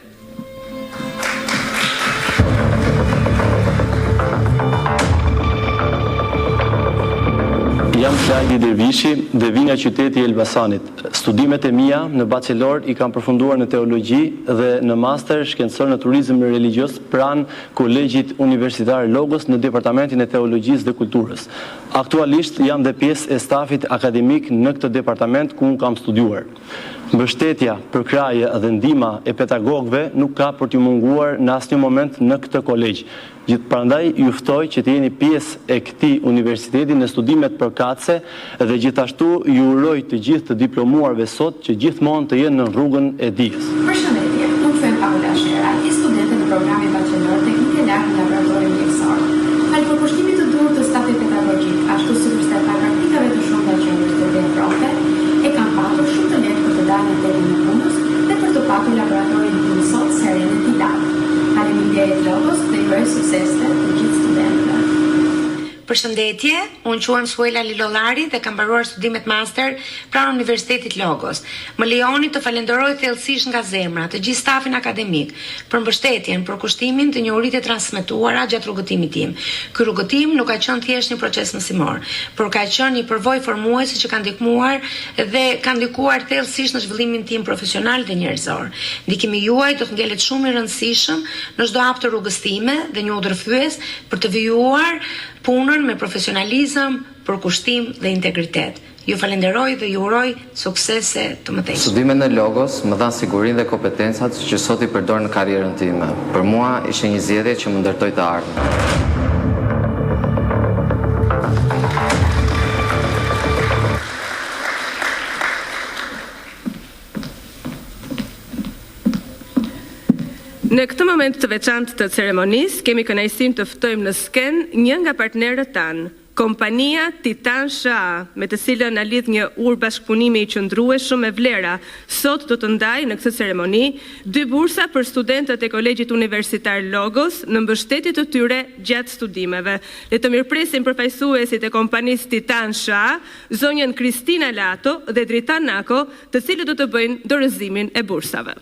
Jam Klajdi Dervishi dhe vij nga qyteti i Elbasanit. Studimet e mia në bachelor i kam përfunduar në teologji dhe në master shkencor në turizëm religjioz pranë Kolegjit Universitar Logos në Departamentin e Teologjisë dhe Kulturës. Aktualisht jam dhe pjesë e stafit akademik në këtë departament ku unë kam studiuar. Mbështetja, përkrahja dhe ndihma e pedagogëve nuk ka për t'ju munguar në asnjë moment në këtë kolegj. Prandaj ju ftoj që të jeni pjesë e këtij universiteti në studimet përkatëse dhe gjithashtu ju uroj të gjithë të diplomuarve sot që gjithmonë të jenë në rrugën e dijes. Përshëndetje, unë quhem Paula Sheraj, studente në programin Bachelor Teknikë e Lartë në Laboratorin Mjekësor. Falë përkushtimit të duhur të stafit pedagogjik, ashtu sikurse falë praktikave të shumta që universiteti ofronte, e kam patur shumë të lehtë për të dalë në tregun e punës dhe për të patur laboratorin tim sot Serenity Lab. Faleminderit Logos dhe ju uroj suksese të gjithë studentëve. Përshëndetje, unë quhem Suela Lilollari dhe kam mbaruar studimet master pranë Universitetit Logos. Më lejoni të falenderoj thellësisht nga zemra të gjithë stafin akademik për mbështetjen, përkushtimin dhe njohuritë e transmetuara gjatë rrugëtimit tim. Ky rrugëtim nuk ka qenë thjesht një proces mësimor, por ka qenë një përvojë formuese që ka ndihmuar dhe ka ndikuar thellësisht në zhvillimin tim profesional dhe njerëzor. Ndikimi juaj do të ngelet shumë i rëndësishëm në çdo hap të rrugës time dhe një udhërrëfyes për të vijuar punën me profesionalizëm, përkushtim dhe integritet. Ju falenderoj dhe ju uroj suksese të mëtejshme. Studimet në Logos më dhanë sigurinë dhe kompetencat që sot i përdor në karrierën time. Për mua ishte një zgjedhje që më ndërtoi të ardhmen. Në këtë moment të veçantë të ceremonisë, kemi kënaqësinë të ftojmë në skenë një nga partnerët tanë, kompania Titan SHA, me të cilën na lidh një urë bashkëpunimi i qëndrueshëm me vlera. Sot do të ndajë në këtë ceremoni dy bursa për studentët e Kolegjit Universitar Logos në mbështetje të tyre gjatë studimeve. Le të mirëpresim përfaqësuesit e kompanisë Titan SHA, zonjën Kristina Lato dhe Dritan Nako, të cilët do të bëjnë dorëzimin e bursave.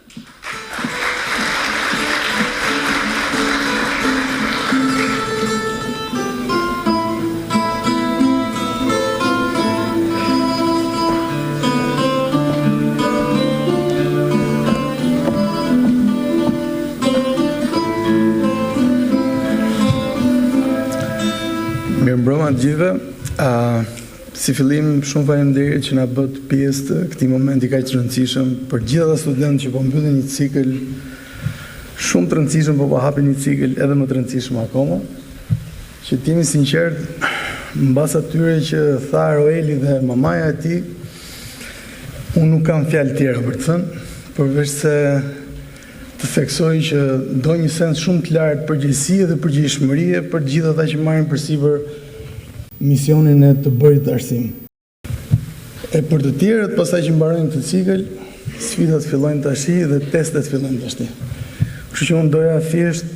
Mirëmbrëma të gjithëve. Uh, Si fillim, shumë faleminderit që na bëtë pjesë të këtij momenti kaq të rëndësishëm për gjithë ata studentë që po mbyllin një cikël shumë të rëndësishëm, po po hapin një cikël edhe më të rëndësishëm akoma. Që të jemi sinqertë, mbas atyre që tha Roeli dhe mamaja e tij, unë nuk kam fjalë tjera për të thënë, përveç se të theksoj që do një sens shumë të lartë përgjegjësie dhe përgjegjshmërie për të gjithë ata që marrin përsipër misionin e të bërit arsim. E për të tjerët, pastaj që mbarojnë këtë cikël, sfidat fillojnë tashi dhe testet fillojnë tashti. Kështu që unë doja thjesht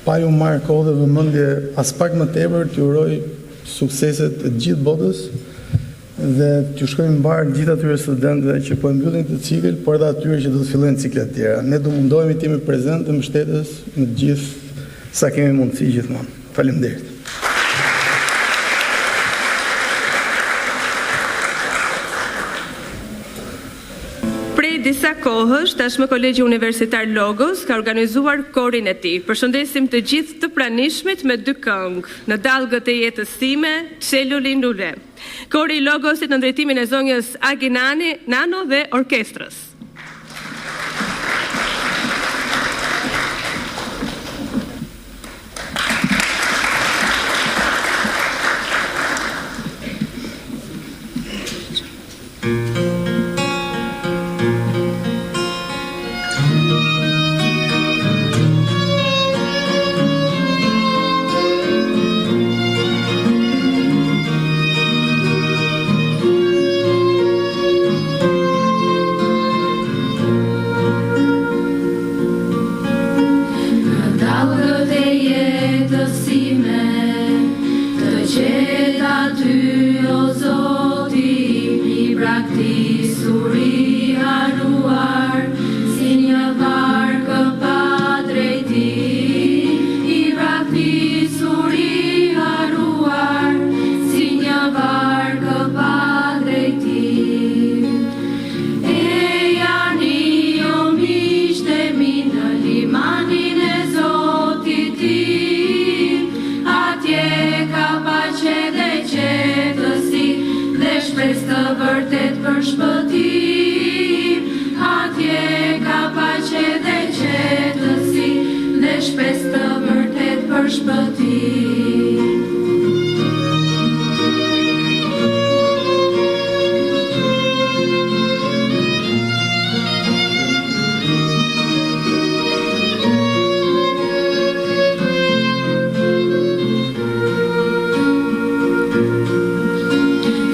pa ju marrë kohë dhe vëmendje aspak më tepër t'ju uroj sukseset e të gjithë botës Dhe t'ju shkojë mbarë gjithë atyre studentëve që po e mbyllin këtë cikël, por edhe atyre që do të fillojnë cikle të tjera. Ne do mundohemi të jemi prezent dhe mbështetës në të gjithë sa kemi mundësi gjithmonë. Faleminderit. Prej disa kohësh, tashmë Kolegji Universitar Logos ka organizuar korin e tij. Përshëndesim të gjithë të pranishmit me dy këngë, Në dallgët e jetës sime, Çeluli Lule. Kori i Logosit nën drejtimin e zonjës Agi Nani, Nano dhe orkestrës.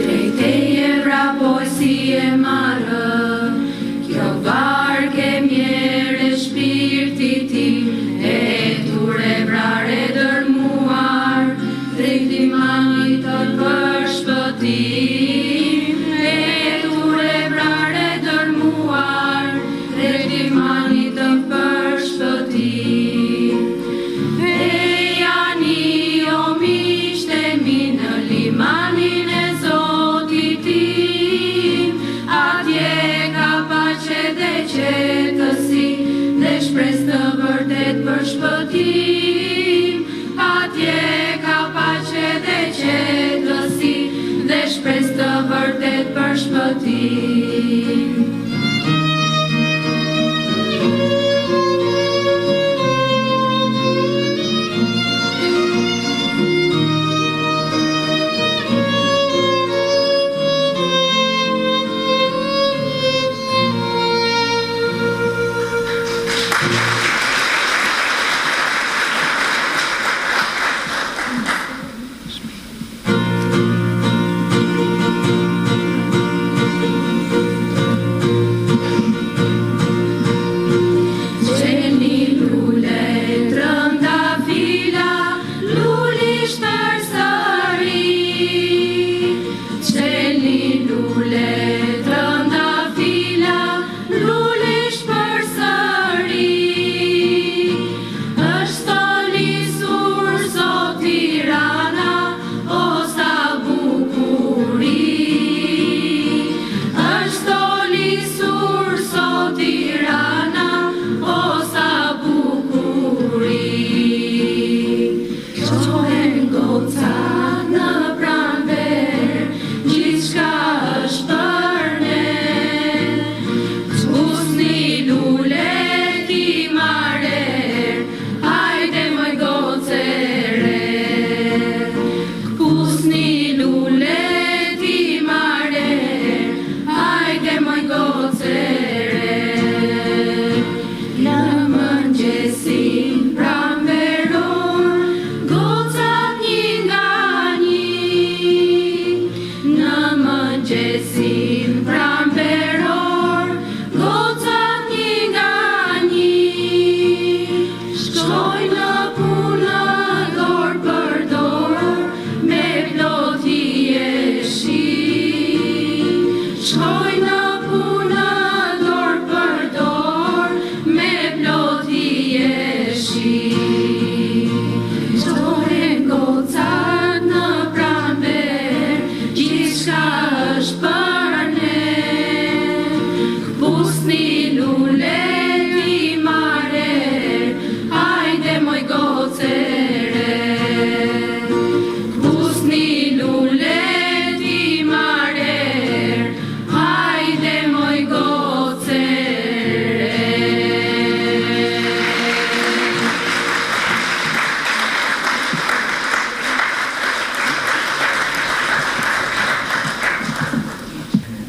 Drejt teje vrapoj si e marrë, kjo varkë e mjerë e shpirtit tim, e etur e vrarë e dërmuar, drejt limanit tënd për shpëtim, e etur e vrarë e dërmuar, drejt limanit tënd për shpëtim. Ejani o miqtë e mi në limanin e Zotit tim, atje ka paqe dhe qetësi dhe shpresë të vërtetë për shpëtim. Atje ka paqe dhe qetësi dhe shpresë të vërtetë për shpëtim. Çelni lule trëndafila, lulish përsëri. Çelni lule trëndafila, lulish përsëri. Është stolisur sot Tirana, o sa bukuri. Është stolisur sot Tirana, o sa bukuri. Çohen gocat në pranverë, gjithçka është për ne. Këpusni lulet i marrë erë, hajde moj gocë e re. Këpusni lulet i marrë erë, hajde moj gocë e re. Në mëngjesin pranveror, gocat një nga një. Në mëngjesin pranveror, gocat një nga një. Shkojnë në punë dorë për dorë, me plot hijeshi. Shkojnë në punë dorë për dorë, me plot hijeshi. Çohen gocat në pranverë, gjithçka është për ne. Këpusni lulet i marrë erë, hajde moj gocë e re. Këpusni lulet i marrë erë, hajde moj gocë e re.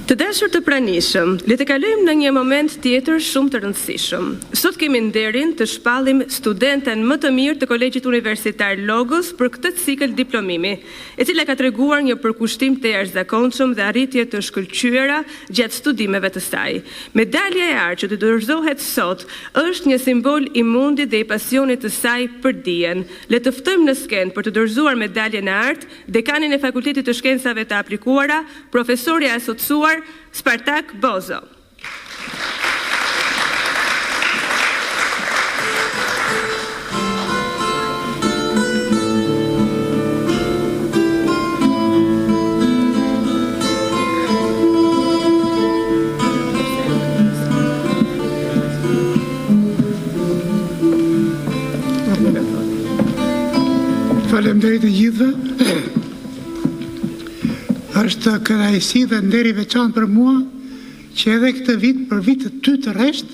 Të dashur të pranishëm, le të kalojmë në një moment tjetër shumë të rëndësishëm. Sot kemi nderin të shpallim studenten më të mirë të Kolegjit Universitar Logos për këtë cikël diplomimi, e cila ka treguar një përkushtim të jashtëzakonshëm dhe arritje të shkëlqyera gjatë studimeve të saj. Medalja e artë që do të dorëzohet sot është një simbol i mundit dhe i pasionit të saj për dijen. Le të ftojmë në skenë për të dorëzuar medaljen e artë dekanin e Fakultetit të Shkencave të Aplikuara, profesori i asociuar Spartak Bozo. Faleminderit të gjithëve. Është kënaqësi dhe nder i veçantë për mua që edhe këtë vit, për vit të dytë rresht,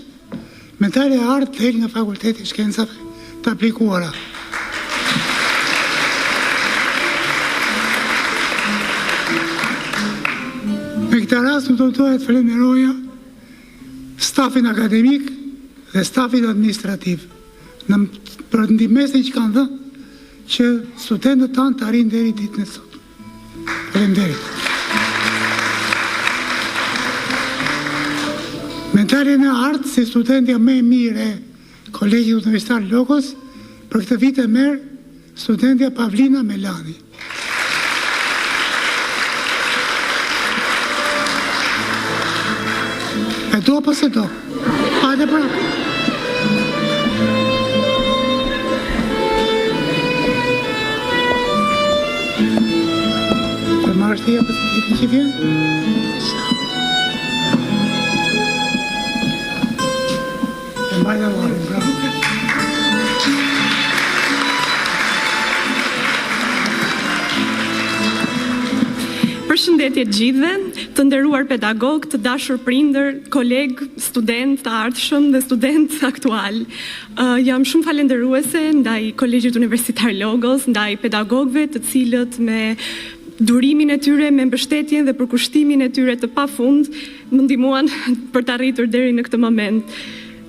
medalja e artë del nga Fakulteti i Shkencave të Aplikuara. rast do të doja të falenderoja stafin akademik dhe stafin administrativ në për ndihmesën që kanë dhënë që studentët tanë të arrijnë deri ditën e sotme. Faleminderit. Medaljen e artë si studentja më e mirë e Kolegjit Universitar Logos për këtë vit e merr studentja Pavlina Melani. E do apo s'e do? Hajde pra. E marrësh ti apo ti që vjen? E mbajta varrin, bravo. Përshëndetje të gjithëve, të nderuar pedagogë, të dashur prindër, kolegë, studentë të ardhshëm dhe studentë aktualë. Jam shumë falënderuese ndaj Kolegjit Universitar Logos, ndaj pedagogëve të cilët me durimin e tyre, me mbështetjen dhe përkushtimin e tyre të pafund, Më ndihmuan për të arritur deri në këtë moment.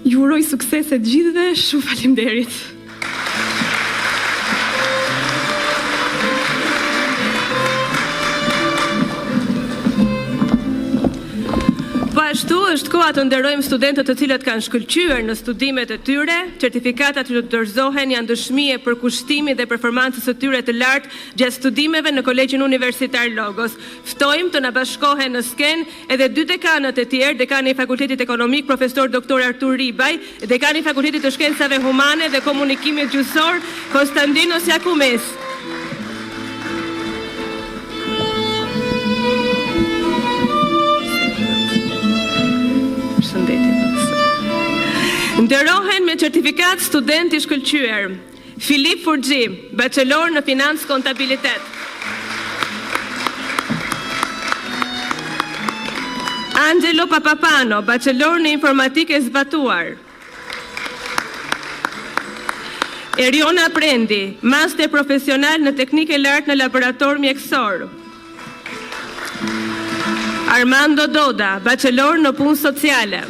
Ju uroj suksese të gjithëve, shumë faleminderit. Po ashtu është koha të nderojmë studentët të cilët kanë shkëlqyer në studimet e tyre. Certifikatat që do të dorëzohen janë dëshmi e përkushtimit dhe performancës së tyre të lartë gjatë studimeve në Kolegjin Universitar Logos. Ftojmë të na bashkohen në skenë edhe dy dekanët e tjerë, dekani i Fakultetit Ekonomik, Profesor Doktor Artur Ribaj, dekani i Fakultetit të Shkencave Humane dhe Komunikimit Gjuhësor, Konstandinos Jakumis. Nderohen me certifikatë student i shkëlqyer. Filip Furxhi, Bachelor në Financë Kontabilitet. Angelo Papapano, Bachelor në Informatikë e Zbatuar. Eriona Prendi, Master Profesional në Teknikë e Lartë në Laborator Mjekësor. Armando Doda, Bachelor në Punë Sociale.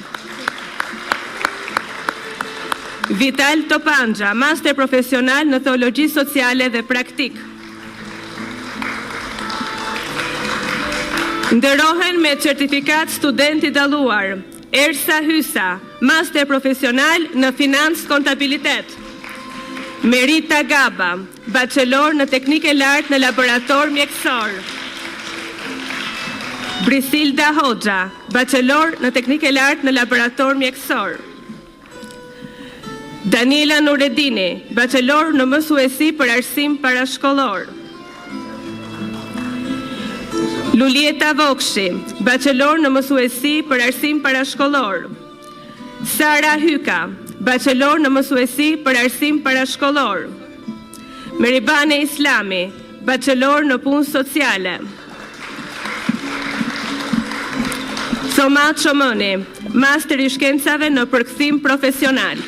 Vital Topanxha, Master Profesional në Teologji Sociale dhe Praktikë. Nderohen me certifikatë student i dalluar, Ersa Hysa, Master Profesional në Financë Kontabilitet. Merita Gaba, Bachelor në Teknikë e Lartë në Laborator Mjekësor. Brisilda Hoxha, Bachelor në Teknikë e Lartë në Laborator Mjekësor. Daniela Nuredini, Bachelor në Mësuesi për Arsim Parashkollor. Luljeta Vokshi, Bachelor në Mësuesi për Arsim Parashkollor. Sara Hyka, Bachelor në Mësuesi për Arsim Parashkollor. Meribane Islami, Bachelor në Punë Sociale. Thoma Çomëni, Master i Shkencave në Përkthim Profesional.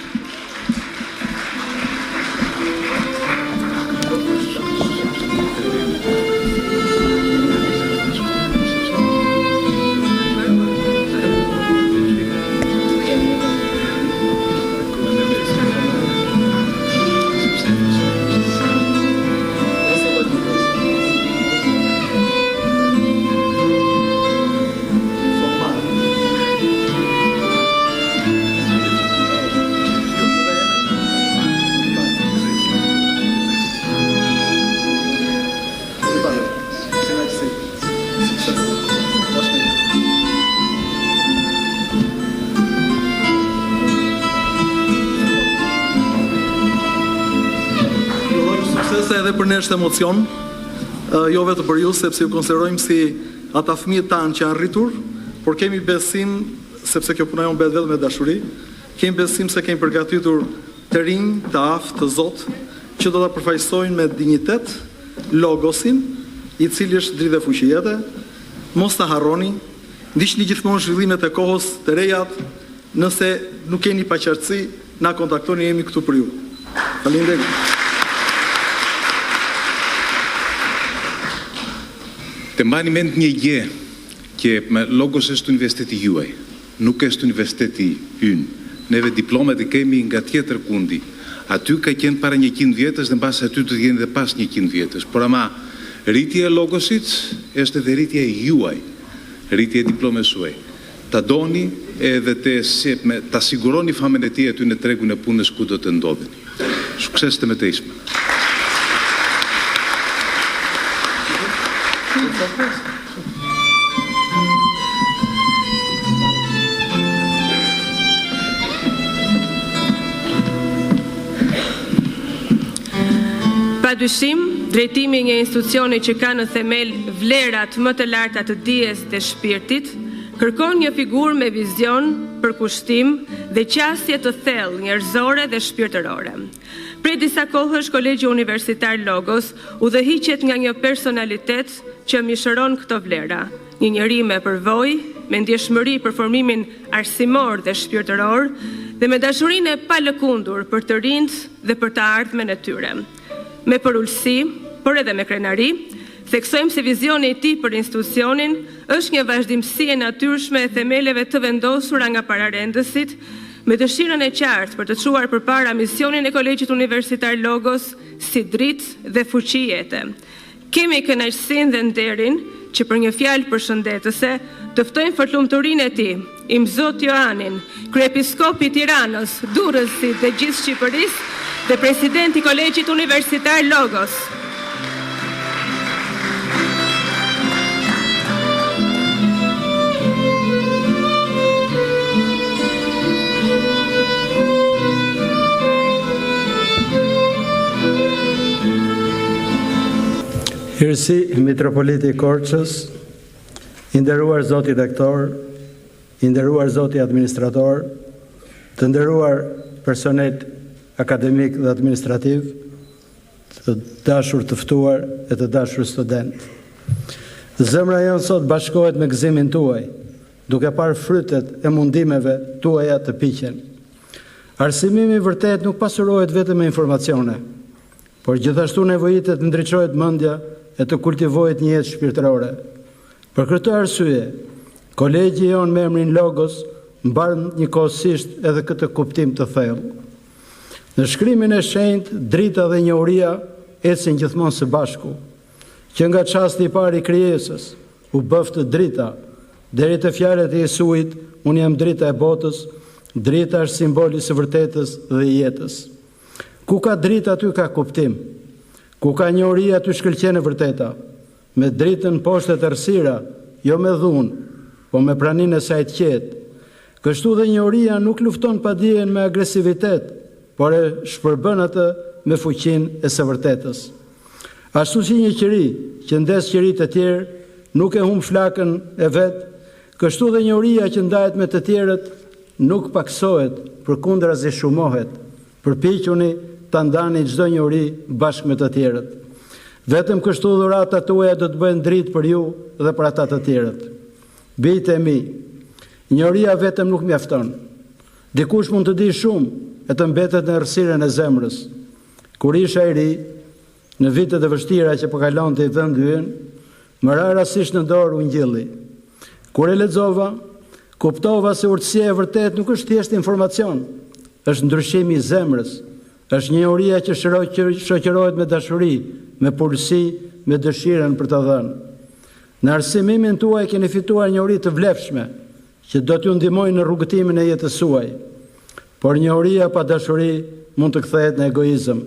Ju urojmë suksese edhe për ne është emocion, jo vetëm për ju, sepse ju konsiderojmë si ata fëmijët tanë që janë rritur, por kemi besim, sepse kjo puna jonë bëhet vetëm me dashuri, kemi besim se kemi përgatitur të rinj, të aftë, të zotë, që do ta përfaqësojnë me dinjitet Logosin, i cili është dritë dhe fuqi jete. Mos ta harroni, ndiqni gjithmonë zhvillimet e kohës, të rejat, nëse nuk keni paqartësi, na kontaktoni, jemi këtu për ju. Faleminderit. Të mbani mend një gjë. Që me Logos është universiteti juaj, nuk është universiteti ynë. Neve diplomat i kemi nga tjetër kundi. Aty ka qenë para 100 vjetësh dhe mbase aty do të jenë dhe pas 100 vjetësh. Por ama rritja e Logosit është edhe rritja e juaj, rritja e diplomës suaj. Ta doni edhe te me ta siguroni famën e tij aty në tregun e punës ku do të ndodheni. Sukses të mëtejshme. Pa dyshim, drejtimi i një institucioni që ka në themel vlerat më të larta të dijes dhe shpirtit, kërkon një figurë me vizion, përkushtim dhe qasje të thellë njerëzore dhe shpirtërore. Prej disa kohësh, Kolegji Universitar Logos udhëhiqet nga një personalitet që mishëron këto vlera, një njeri me përvojë, me ndjeshmëri për formimin arsimor dhe shpirtëror dhe me dashurinë e palëkundur për të rinjtë dhe për të ardhmen e tyre. Me përulësi, por edhe me krenari, theksojmë se vizioni i tij për institucionin është një vazhdimësi e natyrshme e themeleve të vendosura nga pararendësit, me dëshirën e qartë për të çuar përpara misionin e Kolegjit Universitar Logos si dritë dhe fuqi jete. Kemi kënaqësinë dhe nderin që për një fjalë përshëndetëse të ftojmë fortlumturinë e tij, Imzot Joanin, kryepiskop i Tiranës, Durrësit dhe gjithë Shqipërisë dhe president i Kolegjit Universitar Logos. Hirësi Mitropoliti i Korçës, i nderuar zoti rektor, i nderuar zoti administrator, të nderuar personel akademik dhe administrativ, të dashur të ftuar e të dashur studentë. Zemra jonë sot bashkohet me gëzimin tuaj, duke parë frytet e mundimeve tuaja të piqen. Arsimimi i vërtetë nuk pasurohet vetëm me informacione, por gjithashtu nevojitet të ndriçohet mendja e të kultivohet një jetë shpirtërore. Për këtë arsye, kolegji jonë me emrin Logos mban njëkohësisht edhe këtë kuptim të thellë. Në shkrimin e shenjtë, drita dhe njohuria ecin gjithmonë së bashku. Që nga çasti i parë i krijesës, u bëftë drita, deri te fjalët e Jesuit, unë jam drita e botës, drita është simbol i së vërtetës dhe i jetës. Ku ka dritë aty ka kuptim. Ku ka njohuri aty shkëlqen e vërteta. Me dritën mposhtet errësira, jo me dhunë, po me praninë e saj të qetë. Kështu dhe njohuria nuk lufton padijen me agresivitet, por e shpërbën atë me fuqinë e së vërtetës. Ashtu si një qiri që ndez qirinj të tjerë, nuk e humb flakën e vet, kështu dhe njohuria që ndahet me të tjerët nuk pakësohet, përkundrazi shumohet. Përpiquni ta ndani çdo njohuri bashkë me të tjerët. Vetëm kështu dhuratat tuaja do të bëhen dritë për ju dhe për ata të tjerët. Bijtë e mi, njohuria vetëm nuk mjafton. Dikush mund të dijë shumë e të mbetet në errësirën e zemrës. Kur isha i ri, në vitet e vështira që po kalonte vendi ynë, më ra rastësisht në dorë Ungjilli. Kur e lexova, kuptova se urtësia e vërtetë nuk është thjesht informacion, është ndryshimi i zemrës, është njohuria që shoqërohet me dashuri, me përulësi, me dëshirën për të dhënë. Në arsimimin tuaj keni fituar njohuri të vlefshme, që do t'ju ndihmojnë në rrugëtimin e jetës suaj. Por njohuria pa dashuri mund të kthehet në egoizëm,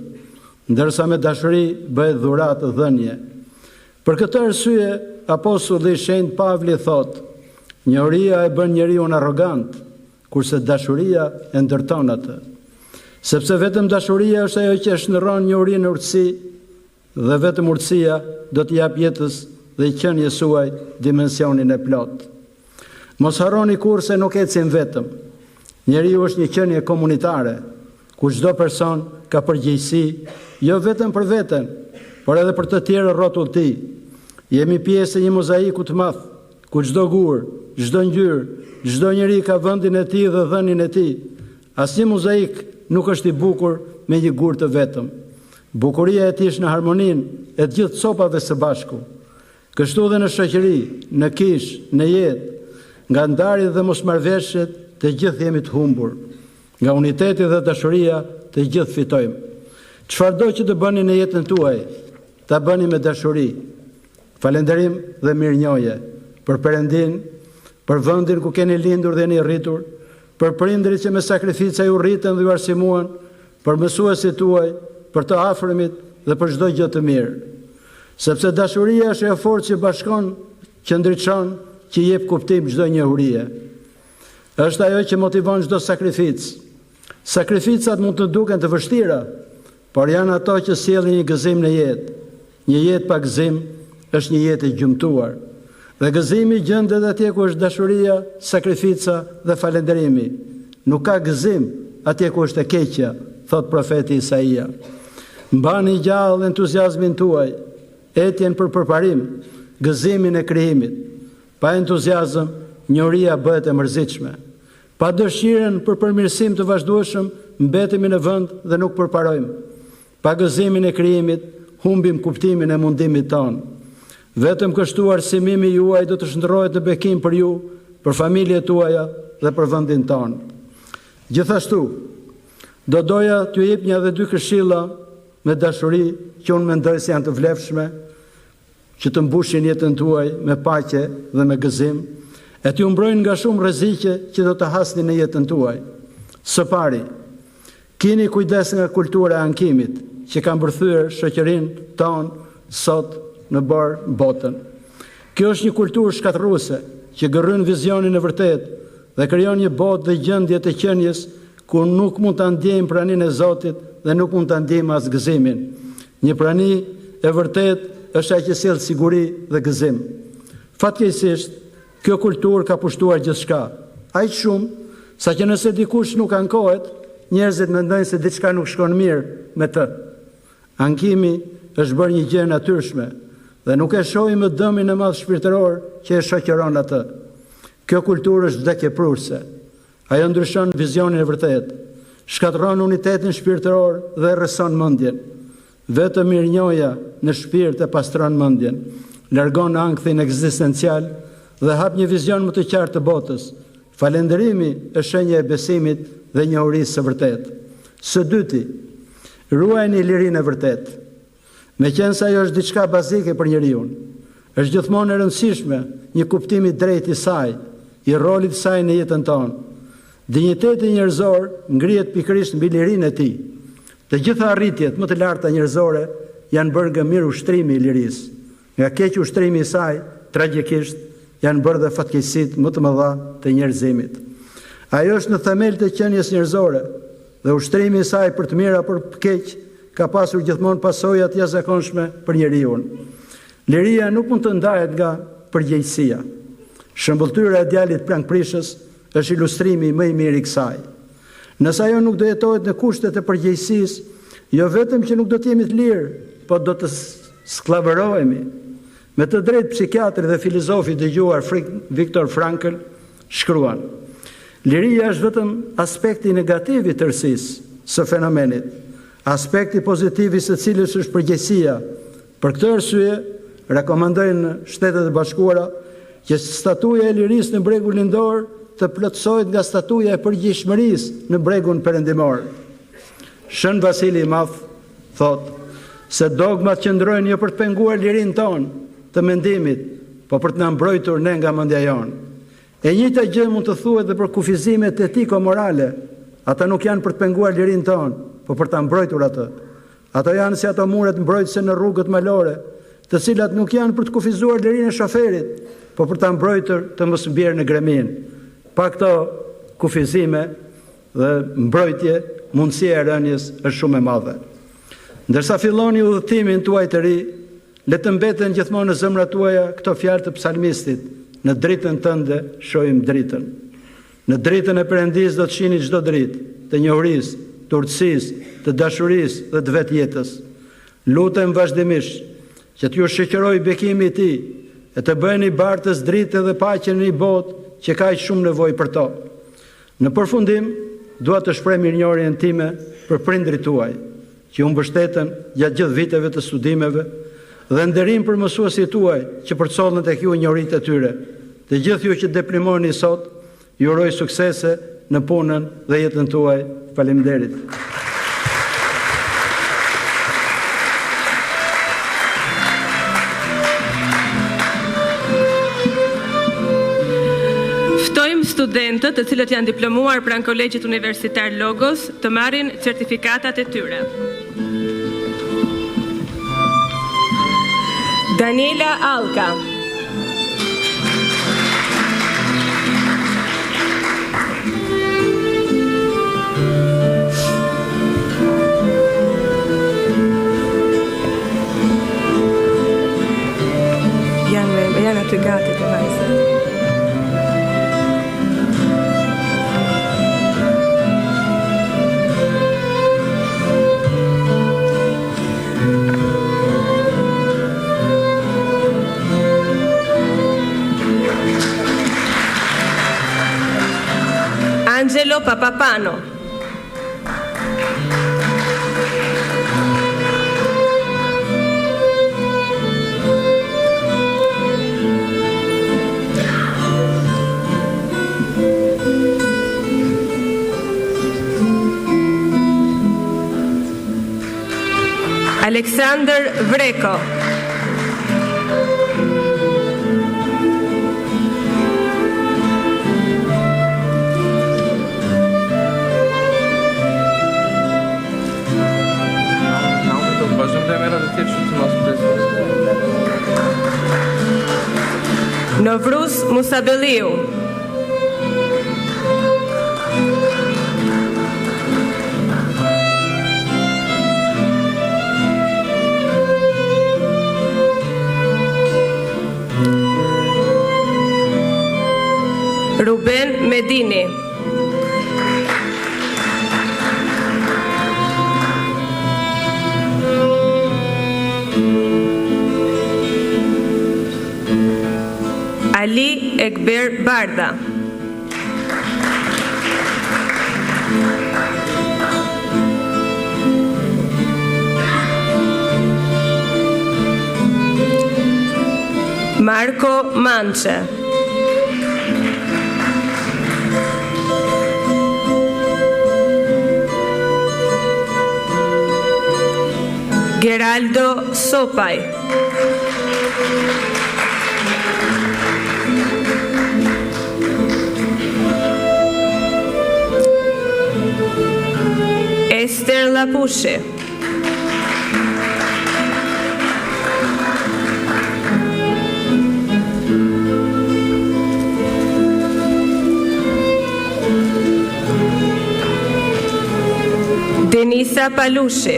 ndërsa me dashuri bëhet dhuratë dhënie. Për këtë arsye, apostulli i shenjtë Pavli thotë, Njohuria e bën njeriun arrogant, kurse dashuria e ndërton atë. Sepse vetëm dashuria është ajo që e shndërron njohurinë në urtësi Dhe vetëm urtësia do t'i japë jetës dhe qenies suaj dimensionin e plotë. Mos harroni kurrë se nuk ecim vetëm. Njeriu është një qenie komunitare, ku çdo person ka përgjegjësi jo vetëm për veten, por edhe për të tjerë rrotull tij. Jemi pjesë e një mozaiku të madh, ku çdo gur, çdo ngjyrë, çdo njeri ka vendin e tij dhe dhënien e tij. Asnjë mozaik nuk është i bukur me një gur të vetëm. Bukuria e tij është në harmoninë e të gjithë copave së bashku. Kështu dhe në shoqëri, në kishë, në jetë, nga ndarjet dhe mosmarrëveshjet, të gjithë jemi të humbur. Nga uniteti dhe dashuria, të gjithë fitojmë. Çfarëdo që të bëni në jetën tuaj, ta bëni me dashuri. Falënderim dhe mirënjohje për Perëndinë, për vendin ku keni lindur dhe jeni rritur, për prindërit që me sakrifica ju rritën dhe ju arsimuan, për mësuesit tuaj, për të afërmit dhe për çdo gjë të mirë. Sepse dashuria është ajo forcë që bashkon, që ndriçon, që i jep kuptim çdo njohurie. Është ajo që motivon çdo sakrificë. Sakrificat mund të duken të vështira, por janë ato që sjellin një gëzim në jetë. Një jetë pa gëzim është një jetë e gjymtuar. Dhe gëzimi gjendet atje ku është dashuria, sakrifica dhe falënderimi. Nuk ka gëzim atje ku është e keqja, thotë profeti Isaia. Mbani gjallë entuziazmin tuaj, etjen për përparim, gëzimin e krijimit. Pa entuziazëm, njohuria bëhet e mërzitshme. Pa dëshirën për përmirësim të vazhdueshëm, mbetemi në vend dhe nuk përparojmë. Pa gëzimin e krijimit, humbim kuptimin e mundimit tonë. Vetëm kështu arsimimi juaj do të shndërrohet në bekim për ju, për familjet tuaja dhe për vendin tonë. Gjithashtu, do doja t'ju jepnja edhe dy këshilla me dashuri që unë mendoj se janë të vlefshme, që të mbushin jetën tuaj me paqe dhe me gëzim, e t'ju mbrojnë nga shumë rreziqe që do të hasni në jetën tuaj. Së pari, kini kujdes nga kultura e ankimit që ka mbërthyer shoqërinë tonë sot në mbarë botën. Kjo është një kulturë shkatërruese që gërryen vizionin e vërtetë dhe krijon një botë dhe gjendje të qenies ku nuk mund ta ndjejmë praninë e Zotit dhe nuk mund ta ndjejmë as gëzimin. Një prani e vërtetë është ajo që sjell siguri dhe gëzim. Fatkeqësisht, kjo kulturë ka pushtuar gjithçka, aq shumë, saqë nëse dikush nuk ankohet, njerëzit mendojnë se diçka nuk shkon mirë me të. Ankimi është bërë një gjë e natyrshme dhe nuk e shohim më dëmin e madh shpirtëror që e shoqëron atë. Kjo kulturë është vdekjeprurëse. Ajo ndryshon vizionin e vërtetë, shkatërron unitetin shpirtëror dhe errëson mendjen. Vetëm mirënjohja në shpirt e pastron mendjen, largon ankthin ekzistencial dhe hap një vizion më të qartë të botës. Falënderimi është shenja e besimit dhe njohurisë së vërtetë. Së dyti, ruajeni lirinë e vërtetë. Meqenëse ajo është diçka bazike për njeriun, është gjithmonë e rëndësishme një kuptim i drejtë i saj, i rolit të saj në jetën tonë. Dinjiteti njerëzor ngrihet pikërisht mbi lirinë e tij. Të gjitha arritjet më të larta njerëzore janë bërë nga mirëushtrimi i lirisë. Nga kequshtrimi i saj, tragjikisht, janë bërë dhe fatkeqësitë më të mëdha të njerëzimit. Ajo është në themel të qenies njerëzore dhe ushtrimi i saj për të mirë apo për keq ka pasur gjithmonë pasoja të jashtëzakonshme për njeriun. Liria nuk mund të ndahet nga përgjegjësia. Shëmbëlltyra e djallit plangprishës është ilustrimi më i mirë i kësaj. Nëse ajo nuk do jetohet në kushtet e përgjegjësisë, jo vetëm që nuk do të jemi të lirë, po do të skllavërohemi. Me të drejtë psikiatri dhe filozofi i dëgjuar Viktor Frankl shkruan: Liria është vetëm aspekti negativ i tërësisë së fenomenit, aspekti pozitiv i së cilës është përgjegjësia, Për këtë arsye, rekomandojnë në Shtetet e Bashkuara që statuja e lirisë në bregun lindor të plotësohet nga statuja e përgjegjshmërisë në bregun perëndimor. Shën Vasili i Madh thotë se dogmat qëndrojnë jo për të penguar lirinë tonë të mendimit, po për të na mbrojtur ne nga mendja jonë. E njëjta gjë mund të thuhet dhe për kufizimet etiko-morale. Ata nuk janë për të penguar lirinë tonë, po për ta mbrojtur atë. Ato janë si ato muret mbrojtëse në rrugët malore, të cilat nuk janë për të kufizuar lirinë e shoferit, po për ta mbrojtur të mos bjerë në greminë. Pa këto kufizime dhe mbrojtje, mundësia e rënies është shumë e madhe. Ndërsa filloni udhëtimin tuaj të ri, le të mbeten gjithmonë në zemrat tuaja këto fjalë të psalmistit, në dritën tënde shohim dritën. Në dritën e Perëndisë do të shihni çdo dritë, të njohurisë, të urtësisë, të dashurisë dhe të vetë jetës. Lutem vazhdimisht që t'ju shoqërojë bekimi i Tij e të bëheni bartës drite dhe paqe në një botë që ka aq shumë nevojë për to. Në përfundim, dua të shpreh mirënjohjen time për prindërit tuaj, që ju mbështetën gjatë gjithë viteve të studimeve Dhe nderim për mësuesit tuaj që përcollën tek ju njohuritë e tyre. Të gjithë ju që diplomoheni sot, ju uroj suksese në punën dhe jetën tuaj. Faleminderit. Ftojmë studentët, të cilët janë diplomuar pranë Kolegjit Universitar Logos, të marrin certifikatat e tyre. Daniela Allka. Janë janë aty gati të vajzat. Angelo Papapano. Aleksandër Vreko. Novruz Musabelliu. Ruben Medini. Ali Ekber Bardha. Marko Mançe. Geraldo Sopaj. Ester Llapushi. Denisa Palushi.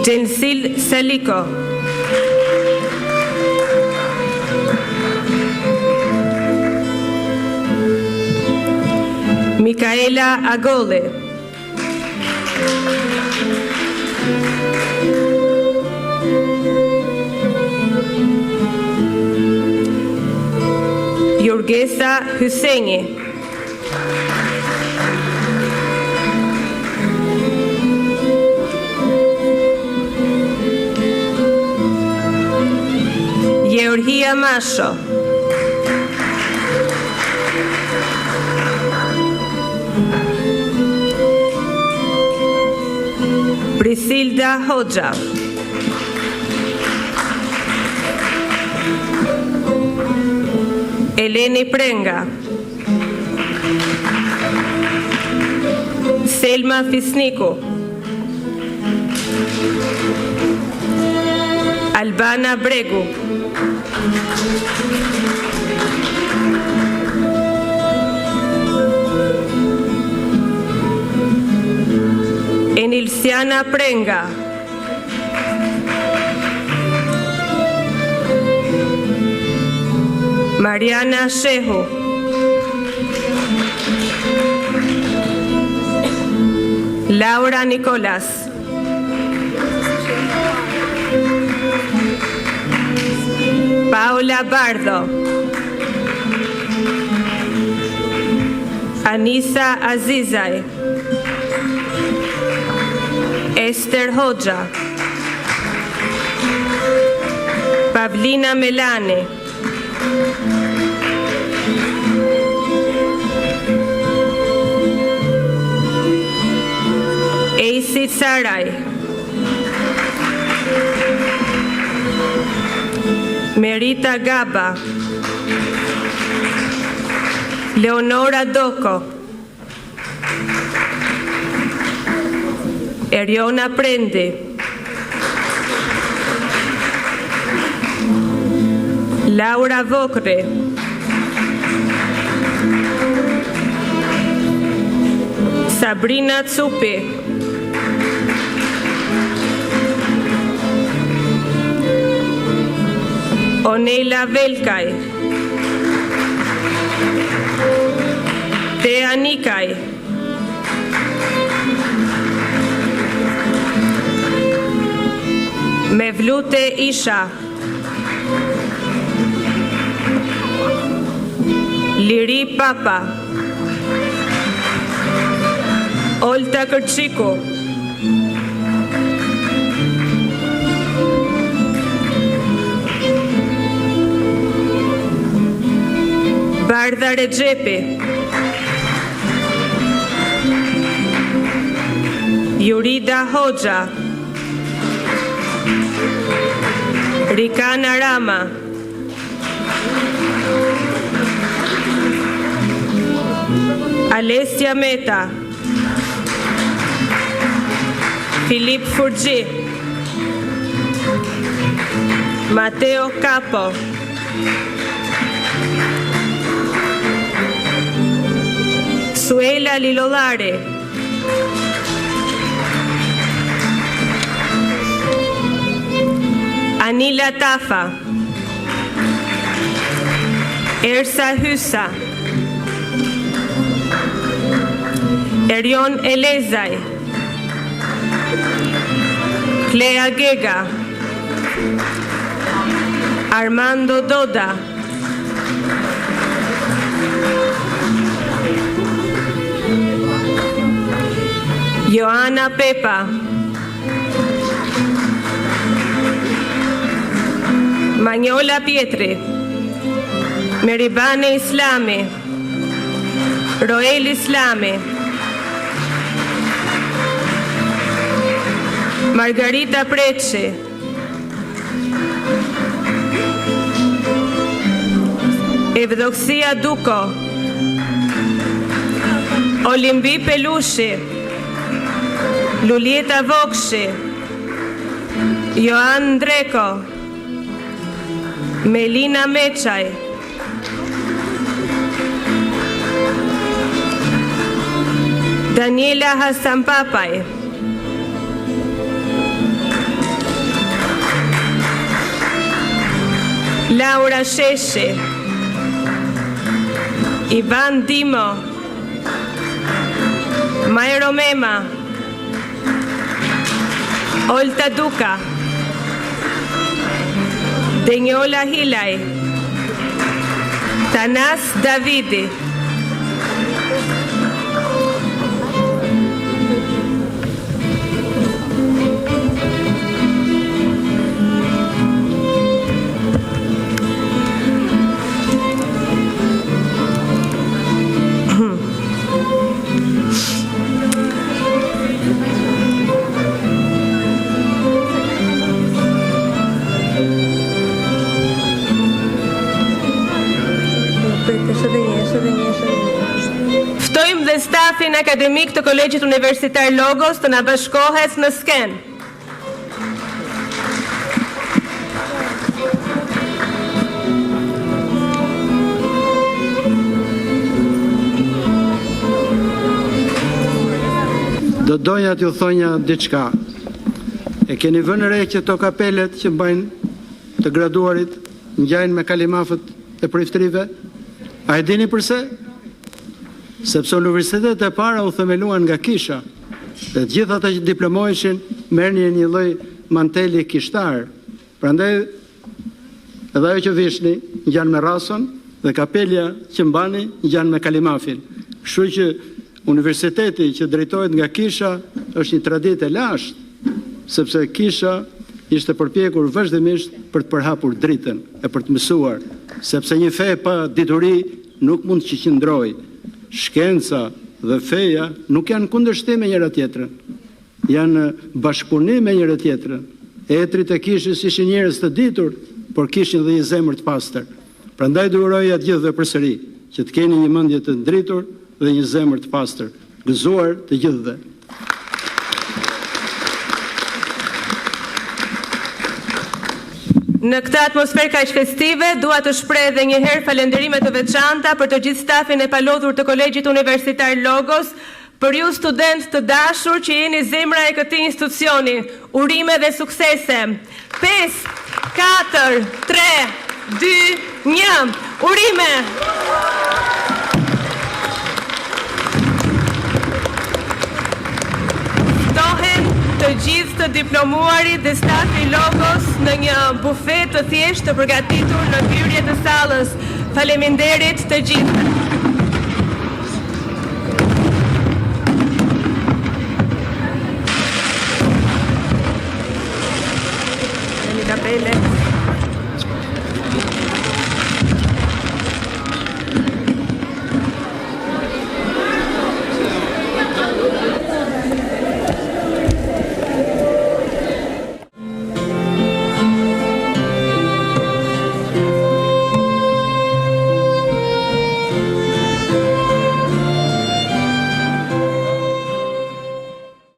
Xhensil Saliko. Mikaela Agolli. Jurgesa Hyseni. Georgia Masho. Brisilda Hoxha. Eleni Prenga. Selma Fisniku. Albana Bregu. Enilsiana Prenga. Mariana Shehu. Laura Nicolas. Paola Bardo. Anisa Azizaj Ester Hoxha Pavlina Melani Ejsi Caraj Merita Gaba Leonora Doko Eriona Prendi Laura Vokri Sabrina Cupi Onela Velkaj Tea Nikaj Mevlute Isha Liri Papa Olta Kërçiku Bardha Rexhepi Jurida Hoxha Rikana Rama Alessia Meta Filip Furxhi Mateo Kapo Suela Lilollari Anila Tafa Ersa Hysa Erion Elezaj Klea Gega Armando Doda Joana Pepa Manjola Pjetri Meribane Islami Roel Islami Margarita Preçi Evdoksia Duko Olimbi Pelushi Luljeta Vokshi Joan Ndreko Melina Meçaj Daniela Hasanpapaj Laura Sheshi Ivan Dimo Majro Mema Olta Duka Denjola Hilaj Tanas Davidi Ftojmë dhe stafin akademik të Kolegjit Universitar Logos të na bashkohet në skenë. Do doja t'ju thonja diçka. E keni vënë re që këto kapelet që mbajnë të graduarit ngjajnë me kalimafët e priftërive? A e dini përse? Sepse universitetet e para u themeluan nga kisha. Dhe të gjithë ata që diplomoheshin merrnin një lloj manteli kishtar. Prandaj edhe ajo që vishni ngjan me rrasën dhe kapelja që mbani ngjan me kalimafin. Kështu që universiteti që drejtohet nga kisha është një traditë e lashtë, sepse kisha ishte përpjekur vazhdimisht për të përhapur dritën e për të mësuar, sepse një fe pa dituri nuk mund të qëndrojë. Shkenca dhe feja nuk janë në kundërshtim me njëra-tjetrën. Janë në bashkëpunim me njëra-tjetrën. Etërit e kishës ishin njerëz të ditur, por kishin dhe një zemër të pastër. Prandaj do uroja të gjithëve përsëri, që të keni një mendje të ndritur dhe një zemër të pastër. Gëzuar të gjithëve! Në këtë atmosferë kaq festive, dua të shpreh edhe një herë falënderime të veçanta për të gjithë stafin e palodhur të Kolegjit Universitar Logos, Për ju studentë të dashur që jeni zemra e këtij institucioni, urime dhe suksese! Pesë, katër, tre, dy, një. Urime! Ftohen të gjithë të diplomuarit dhe stafi i Logos në një bufe të thjeshtë të përgatitur në hyrje të sallës. Faleminderit të gjithëve! Kapele.